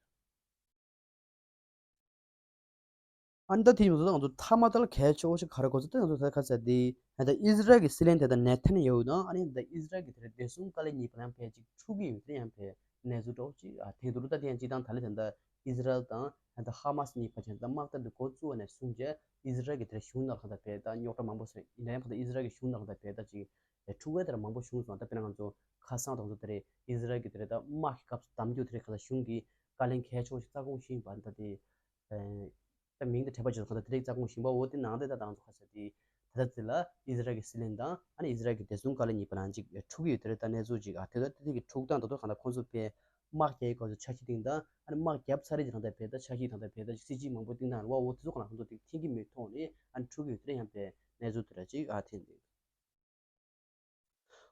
ཨ་ནི་ད་དེ་ཡིན་ཙང་ང་ཚོ་ཐ་མ་ད་ལ་གལ་ཆེ་བོ་ཞིག་ག་རེ་གོ་ཚོད་ད་ང་ཚོ་ད་ཁ་ཚ་དེ་ད་ཨི་ཟི་རལ་གི་སྲིད་བློན་དེ་ད་ནེ་ཐན་ཡ་ཧུ་དང་ཨ་ནི་ད་ཨི་ཟི་རལ་གི་དེ་རེད་བདེ་སྲུང་བཀའ་བློན་གཉིས་བར་ཡང་ཕལ་ཆེར་འཁྲུག་གི་ཡོད་དེ་ཡང་ཕལ་གནས་ཚུལ་འདྲ་བོ་ཅིག་ཨ་ཐེངས་དུ་རུ་ད་དེ་ཡང་སྤྱི་བཏང་ད་ལེ་ད་ད་ཨི་ཟི་རལ་དང་ད་ཧ་མ་སི་གཉིས་བར་ཆད་ད་དམག་འཐབ་དེ་འགོ་བཙུགས་པ་ནས་བཟུང་བྱས་ཨི་ཟི་རལ་གི་དེ་རེད་གཞུང་ནང་ལ་ད་ཕལ་ད་རྙོག་དྲ་མང་པོ་སོང་ཡིན་ན་ཡང་ཕ་ད་ཨི་ཟི་རལ་གི་གཞུང་ནང་ལ་ད་ཕལ་ད་ཅིག་འཁྲུག་པ་དེ་ར་མང་པོ་བྱུང་སོང་། ད་དཔེར་ན་ང་ཚོ་ཁ་སང་དང་ཚོ་དེ་རེད་ཨི་ཟི་རལ་གྱི་དེ་རེད་ད་དམག་གི་སྐབས་སུ་གདམ་རྒྱུ་དེ་རེད་ག་ད་གཞུང་གི་བཀའ་བློན་གལ་ཆེ་བོ་ཞིག་རྩ་དགོངས་ཞུས་པ་ད་དེ་ད་མིང་དེ་དྲན་པ་བརྗོད་ག་ད་དེ་རེད་རྩ་དགོངས་ཞུས་པ་འོ་དེ་ནང་དེ་ད་དང་ཚོ་ཁ་ས་དེ་ད་ད་དེ་ལ་ཨི་ཟི་རལ་གྱི་སྲིད་བློན་དང་ཨ་ནི་ཨི་ཟི་རལ་གྱི་བདེ་སྲུང་བཀའ་བློན་གཉིས་བར་ལ་ཅིག་འཁྲུག་གི་ཡོད་དེ་རེད་ད་གནས་ཚུལ་ཅིག་ཨ་དེ་ད་དེ་དེ་གི་འཁྲུག་སྟངས་ད་དུ་ག་ད་ཁོང་ཚོ་པས་དམག་རྒྱག་གི་སྐབས་སུ་ཆ་ཤས་སྟེང་དང་ཨ་ནི་དམག་རྒྱབ་ཚར་རེད་ཅིག་ད་ད་བས་ད་ཆ་ཤས་ད་ད་བས་ད་སྲིད་ཇུས་མང་པོ་སྟེང་དང་རེད་བ་འོ་དེ་ཚོ་ག་ན་ཁོང་ཚོ་དེ་མཁྱེན་གྱི་མེད་ཐོག་ནས་ཨ་ནི་འཁྲུག་གི་ཡོད་དེ་རེད་ཡང་པས་གནས་ཚུལ་དེ་ར་ཅིག་ཨ་ཐེན་དེ།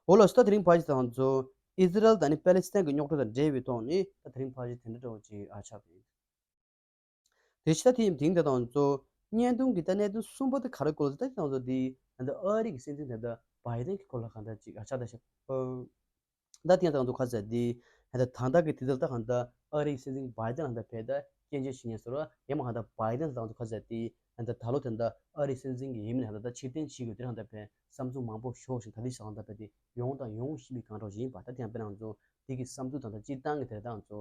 འོ་ལགས་སོ། ད་དེ་རིང་ཕལ་ཆེར་ང་ཚོ་ཨི་ཟི་རལ་དང་ནི་པེ་ལེ་སི་ཐན་གྱི་རྙོག་དྲ་དང་འབྲེལ་བའི་ཐོག་ནས་ད་དེ་རིང་ཕལ་ཆེར་དེ་འདྲ་འདྲ་བོ་ཅིག་ཨ་ཆགས་ཡོད། དེ་ཕྱི་ད་དེ་ཡིན་དེང་ད་ང་ཚོ་བརྙན་ཐུང་གི་ད་གནད་དོན་གསུམ་པ་དེ་ག་རེ་སྐོར་ལ་ད་ང་ཚོ་དེ་ད་ཨ་རི་གི་སྲིད་འཛིན་ད་ད་བྷའི་ཌེན་གྱི་སྐོར་ལ་གང་ལྟར་ཅིག་ཨ་ཆགས་ད་ཤག་ད་དེ་ཡང་ད་ང་ཚོ་ཁ་ཟེར་དེ་ད་ད་ད་ལྟ་གི་དུས་ཚོད་ད་གང་ལྟར་ཨ་རི་གི་སྲིད་འཛིན་བྷའི་ཌེན་ལ་ད་བས་ད་སྐྱོན་བརྗོད་བྱེད་ཉན་སོར་ཡང་མ་གང་ལྟར་བྷའི་ཌེན་ད་ང་ཚོ་ཁ་ཟེར་དེ། ད་ལྟ་ད་ལོ་དེ་འདྲ་ཨ་རིའི་སྲིད་འཛིན་གྱི་ཡིན་མིན་ཧ་ད་ད་ཕྱིར་འཐེན་བྱེད་དགོས་དེ་རང་ད་བས་བསམ་ཚུལ་མང་པོ་ཤོར་ཞིང་ད་ལྟའི་ཆ་ལ་ད་བས་དེ་ཡོང་དང་ཡོང་བཞིན་པའི་གང་རོགས་ཡིན་པ་ད་དེ་ཡང་དཔེར་ན་ང་ཚོ་དེ་གི་བསམ་ཚུལ་དང་ད་སྤྱིར་བཏང་གི་དེ་ད་ང་ཚོ་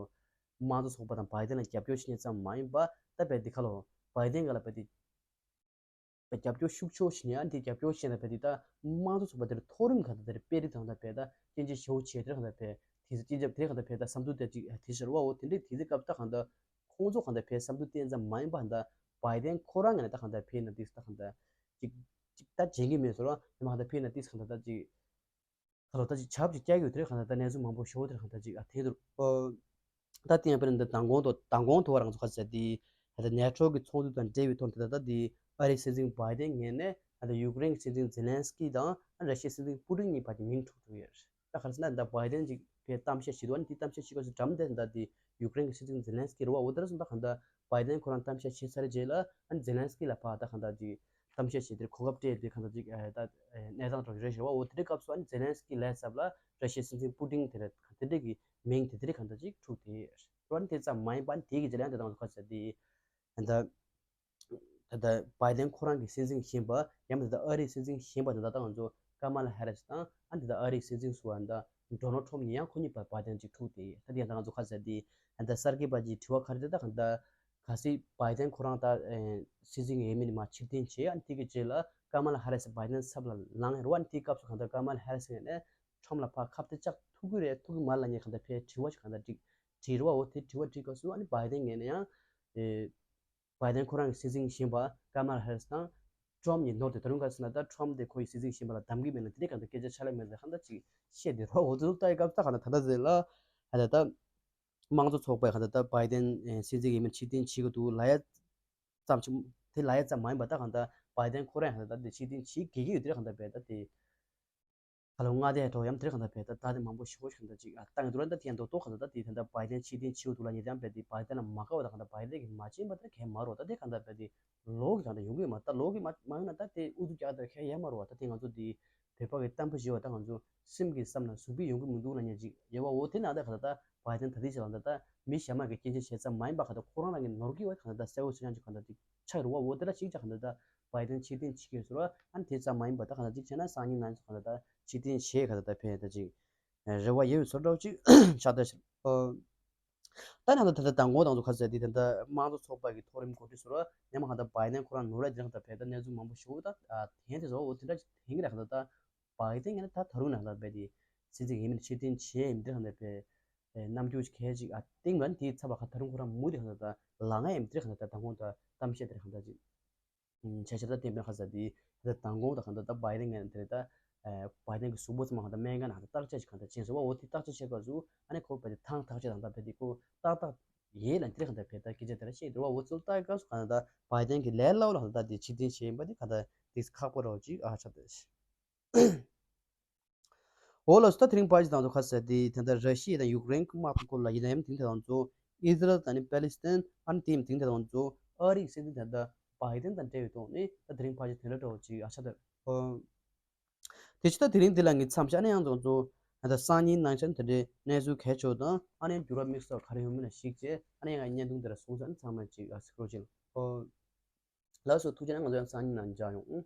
དམངས་གཙོ་ཚོགས་པ་དང་བྷའི་ཌེན་ལ་རྒྱབ་སྐྱོར་བྱེད་མཁན་ཙམ་མ་ཡིན་པ་ད་བས་དེ་ཁ་ལོ་བྷའི་ཌེན་ག་ལ་བས་དེ་རྒྱབ་སྐྱོར་ཤུགས་ཆེ་བོ་བྱེད་ནས་ཨ་ནི་དེ་རྒྱབ་སྐྱོར་བྱེད་ན་བས་དེ་ད་དམངས་གཙོ་ཚོགས་པ་དེར་མཐོ་རིམ་གང་ད་དེར་དཔེ་རིགས་དང་ད་བས་ད་སྐྱོན་བརྗོད་ཞེ་བོ་བྱས་དེར་གང་ད་བས་དེ་ཚོ་སྐྱོན་བརྗོད་དེར་གང་ད་བས་ད་བསམ་ཚུལ་དེ་ཅིག་དེ་ཕྱིར་བ་འོ་དེ་འདྲའི་དེ་ཚོའི་སྐབས་ད་གང་ད། ཁོང་ཚོ་གང་ལྟར་བས་བསམ་ཚུལ་གཏན་ཙམ་མ་ཡིན་པ་གང་ལྟར་བྷའི་ཌེན་ཁོ་རང་ངོས་ནས་ད་གང་ལྟར་ཕེ་ན་ཏིས་ད་གང་ལྟར་ཅིག་ཅིག་ད་བྱེད་ཀྱི་མེད་ཟེར་བ་ཡང་མ་གང་ལྟར་ཕེ་ན་ཏིས་གང་ལྟར་ད་ཅིག་ཁ་ལོ་ད་ཅིག་བྱབ་ཅིག་རྒྱག་ཡོད་དེ་གང་ལྟར་ད་གནས་ཚུལ་མང་པོ་ཞོ་དེ་གང་ལྟར་ཅིག་ཨ་ཐེ་དུར་ཨོ་ད་དེ་ཡང་དཔེར་ན་ད་མདང་དགོང་དུ་མདང་དགོང་དུ་བ་རང་ཚོ་ཁ་ཟེར་དེ་ད་ནེ་ཊོ་གི་ཚོགས་འདུ་དང་འབྲེལ་བའི་ཐོག་ནས་ད་ད་དེ་ཨ་རིའི་སྲིད་འཛིན་བྷའི་ཌེན་ངོས་ནས་ད་ཡུཀ་རེན་གྱི་སྲིད་འཛིན་ཛེ་ལན་སི་ཀི་དང་ར་ཤི་ཡའི་སྲིད་འཛིན་པུ་ཏིན་གཉིས་བར་གྱི་མིང་འཁྲུག་འགྲོ་ཡོད། ད་ག་རེ་ཟེར་ན་ད་བྷའི་ཌེན་གྱིས་ཕར་གཏམ་བཤད་བྱེད་དུས་ཨ་ནི་དེ་གཏམ་བཤད་བྱེད་སྐབས་སུ་འགྲམ་དེ་ད་དེ་ཡུཀ་རེན་གྱི་སྲིད་འཛིན་ཛེ་ལན་སི་ཀི་རེད་བ། འོ་དེ་རེད་སོང་ད་གང་ལྟར་བྷའི་ཌེན་ཁོ་རང་གཏམ་བཤད་བྱས་ཚར་རྗེས་ལ་ཨ་ནི་ཛེ་ལན་སི་ཀི་ལ་ཕར་ད་གང་ལྟར་ཅིག་གཏམ་བཤད་བྱེད་དེར་གོ་སྐབས་སྤྲད་དེ་གང་ལྟར་ཅིག་ད་གནས་སྟངས་འདྲ་རེད་ཤག་བ། འོ་དེ་འདྲའི་སྐབས་སུ་ཨ་ནི་ཛེ་ལན་སི་ཀི་ལས་ཚབ་ལ་ར་ཤི་ཡའི་སྲིད་འཛིན་པུ་ཏིན་དེ་རེད་དེ་འདྲའི་གི་མིང་དེ་དེ་འདྲའི་གང་ལྟར་ཅིག་འཁྲུག་དེ་རེད་བ། ཨ་ནི་དེ་ཙམ་མ་ཡིན་པ་ཨ་ནི་དེ་གི་རྗེས་ལ་ཡང་དེ་དང་ཁ་ཟེར་དེ་ད་ལྟ། ད་ལྟ་བྷའི་ཌེན་ཁོ་རང་གི་སྲིད་འཛིན་གཞན་པ་ཡང་མིན་ད་ལྟ་ཨ་རིའི་སྲིད་འཛིན་གཞན་པ་ད་ལྟ་ད་ང་ཚོ་ཀ་མ་ལ་ཧེ་རི་སི་དང་ཨ་ནི་ད་ལྟ་ཨ་རིའི་སྲིད་འཛིན་ཟུར་པ་ད་ཌོ་ནལ་ཁྲོམ་གཉིས་ཡང་ཁོ་གཉིས་བར་བར་དེ་ཅིག་འཁྲུག་དེ་ད་དེ་ཡང་ད་ང་ཚོ་ཁ་ཟེར་དེ་ད་ལྟ་གསར་འགོད་པ་ཅིག་དྲི་བ་ག་རེ་དེ་ད་གང་ད་གལ་སྲིད་བྷའི་ཌེན་ཁོ་རང་ད་སྲིད་འཛིན་ཡིན་མིན་མ་ཕྱིར་འཐེན་བྱས་ཨ་ནི་དེ་གི་རྗེས་ལ་ཀ་མ་ལ་ཧེ་རི་སི་བྷའི་ཌེན་ཚབ་ལ་ལངས་རེད་བ། ཨ་ནི་དེའི་སྐབས་སུ་གང་ད་ཀ་མ་ལ་ཧེ་རི་སི་ངོས་ནས་ ཁྲོམ་ལ་ཕར་ཁ་གཏད་བཅག་ཐུབ་ཀྱི་རེད་ཐུབ་ཀྱི་མ་རེད་ལབ་མཁན་གང་ལྟར་ཕར་དྲི་བ་ཞིག་གང་ལྟར་དྲིས་དྲིས་རེད་བ། འོ་དེ་དྲི་བ་དྲིས་སྐབས་སུ་ཨ་ནི་བྷའི་ཌེན་ངོས་ནས་ཡང་ཨེ། བྷའི་ཌེན་ཁོ་རང་གི་སྲིད་འཛིན་གཞོན་པ་ཀ་མ་ལ་ཧེ་རིས་དང་ཁྲོམ་གཉིས་ནོར་ཏེ་ད་རུང་ག་རེ་ཟེར་ན་ད་ཁྲོམ་དེ་ཁོ་ཡི་སྲིད་འཛིན་གཞོན་པ་ལ་གདམ་གྱི་མེད་ན་དེ་འདྲའི་གང་ལྟར་སྐད་ཆ་ཆ་ལག་མེད་ཟེར་གང་ལྟར་ཅིག་བཤད་དེ་རོ། འོ་ཚོ་ལྟ་ཡི་སྐབས་ད་གང་ལྟར་ད་ལྟ་ཟེར་ལ་ཧ་ལས་ད། དམངས་གཙོ་ཚོགས་པས་གང་ལྟར་ད་བྷའི་ཌེན་ཨེ་སྲིད་འཛིན་ཡིན་མིན་ཕྱིར་འཐེན་བྱེད་དགོས་འདུག་ལབ་ཡ་ཙམ་ཅིག་དེ་ལབ་ཡ་ཙམ་མ་ཡིན་པ་ད་གང་ལྟར་བྷའི་ཌེན་ཁོ་རང་གང་ལྟར་ད་དེ་ཕྱིར་འཐེན་བྱེད་དགོས་ཀྱི་ཡོད་དེ་གང་ལྟར་བས་ད་དེ་ཁ་ལོ་ལྔ་དེ་འགྲོ་ཡམ་དེ་གང་ལྟར་བས་ད་ད་དེ་མང་པོ་ཞེ་པོ་ཞིག་གང་ལྟར་ཅིག་ཨ་ལྟ་ངན་འདུག་ལ་ད་དེ་ཡང་མདོག་མདོག་གང་ལྟར་ད་དེ་ད་ལྟ་བྷའི་ཌེན་ཕྱིར་འཐེན་བྱེད་དགོས་འདུག་ལབ་ཉེ་དེ་ཡང་བས་དེ་བྷའི་ཌེན་ལ་མ་དགའ་བ་ད་གང་ལྟར་བྷའི་ཌེན་གྱིས་མ་བྱེད་པ་ད་གལ་མ་རོ། ད་དེ་གང་ལྟར་བས་དེ་ལོག་གི་གང་ལྟར་ཡོང་གི་ཡོད་མ་ད་ལོག་གི་མ་མ་ཡོང་ན་ད་དེ་ཨུ་ཚུགས་རྒྱག་ད་གལ་ཡ་མ་རོ་བ། ད་དེ་ང་ཚོ་དེ་བོད་པ་གི་གཏམ་དཔེ་ཞིག་ཡོད་པ་ད་ང་ཚོ་སེམས་ཀྱིས་བསམ་ན་གཟུགས་པོས་ཡོང་གི་མི་འདུག་ལབ་མཁན་ཅིག་ཡོད་པ། འོ་དེ་ནང་ད་ག་ད་ད་བྷའི་ཌེན་ད་དེ་ཞིག་ལ་ད་ད་མི་གཞན་མ་གི་སྐྱོན་ཆ་བྱེད་ཙམ་མ་ཡིན་པ་ག་ད་ཁོ་རང་རང་གི་ནོར་གྱི་བ་ག་ད་ད་གསལ་བོ་ཚོ་ཡང་ཅིག་ག་ད་དེ་ཆགས་རུ་བ། འོ་དེ་ལ་ཅིག་ཅག་ག་ད་ད་བྷའི་ཌེན་ཕྱིར་འཐེན་བྱེད་ཀྱི་ཟེར་བ་ཨ་ནི་དེ་ཙམ་མ་ཡིན་པ་ད་ག་ད་ཅིག་བྱས་ན་སང་ཉིན་ནང་ཚོ་ག་ད་ད་ཕྱིར་འཐེན་བྱེད་ག་ད་ད་ཕན་ད་ཅིག་རེ་བ་ཡོད་བཟོ་འདྲ་བོ་ཅིག་ཆགས་ད་ཤི། ད་ནང་ད་ད་ད་མདང་དགོང་དང་ཚོ་ཁ་ཟེར་དེ་ད་ད་དམངས་གཙོ་ཚོགས་པ་གི་མཐོ་རིམ་འགོ་ཁྲིད་ཟེར་བ་ཉམས་ག་ད་བྷའི་ཌེན་ཁོ་རང་ནོར་ར་དེ་རང་ད་ཕན་ད་གནས་ཚུལ་མང་པོ་ཞིག་ད་ཐན་དེ་ཟོ་འོ་དེ་འདྲ་ཐན་གི་ར་ག་ད་ད། བྷའི་ཌེན་ཡིན་ན་ད་ད་རུང་ནང་ལ་བས་དེ་སྲིད་འཛིན་ཡིན་མིན་ཕྱིར་འཐེན་བྱས་ཡིན་འདི་ཧ་འདི་བས་རྣམ་འགྱུར་གལ་ཅིག་ཨ་སྟེང་ལ་དེའི་ཚབ་པ་ཁ་ད་རུང་ཁོ་རང་མུ་དེ་ཧ་འདི་ད་ལ་ང་ཡིན་འདི་ཧ་འདི་ད་དང་གོང་ད་གཏམ་བཤད་དེ་ཧ་འདི་ཅིག་བྱས་བྱས་ད་བསྟན་པའི་ཁ་ས་དེ་ད་དང་གོང་ད་ཧ་འདི་ད་བྷའི་ཌེན་ངན་དེ་ད་བྷའི་ཌེན་གི་གཟུགས་པོ་ཚང་མ་ཧ་འདི་སྨན་ཁང་ནང་ཧ་འདི་བརྟག་དཔྱད་ཅིག་ཧ་འདི་བྱས་སོ་བ། འོ་དེ་བརྟག་དཔྱད་བྱས་སྐབས་སུ་ཨ་ནི་ཁོ་བས་དེ་ཐང་ཐག་ཆད་དང་ད་བས་དེ་ཁོ་ཏག་ཏག་ཡས་ལ་འདི་ཧ་འདི་བས་ད་སྐད་ཆ་དེ་ལ་བཤད་འདུག་བ། འོ་ཚུལ་ལྟ་སྐབས་སུ་ཧ་འདི་ད་བྷའི་ཌེན་གི་ལས་སླ་བོ་ལ་ཧ་འདི་ད་དེ་ཕྱིར་འཐེན་བྱས་ཡིན་པ་དེ་ཧ་འདི་དེ་ཁག་པོ་རོ་ཅིག་ཨ་ཆ་དེ། འོ་ལགས་སོ། ད་དེ་རིང་ཕར་ཅིག་དང་ཚོ་ཁ་ཟེར་དེ་དེ་འདྲ་ར་ཤི་ཡ་དང་ཡུཀ་རེན་གྱི་དམག་དང་སྐོར་ལ་ཡིན་ནའི་དེང་དེ་དང་ཚོ་ཨི་ཟི་རལ་དང་ནི་པེ་ལི་སི་ཐན་ཨ་ནི་དེ་དེང་དེ་དང་ཚོ་ཨ་རིའི་སྲིད་འཛིན་ད་ལྟ་བྷའི་ཌེན་དང་འབྲེལ་བའི་ཐོག་ནས་ད་དེ་རིང་ཕར་ཅིག་དེ་འདྲ་འདྲ་བོ་ཅིག་ཨ་ཆ་ད། དེ་ཕྱི་ད་དེ་རིང་འདི་ལ་ངས་མཚམས་བཞག་ནས་ཡང་ཚོ་ཚོ་ད་སང་ཉིན་ནང་ཆ་དེ་འདྲའི་གནས་ཚུལ་གལ་ཆེ་བ་དང་ཨ་ནི་འགྱུར་བ་དམིགས་བསལ་ག་རེ་ཡོང་མིན་ལ་གཞིགས་བྱས་ཨ་ནི་ཡང་བརྙན་ཐུང་འདི་ལ་གསུངས་ས་ནི་ཚང་མ་ཅིག་ཨ་གཟིགས་རོགས་བྱེད། ལགས་སོ། ཐུགས་རྗེ་གནང་། ང་ཚོ་ཡང་སང་ཉིན་ནང་མཇལ་ཡོང་།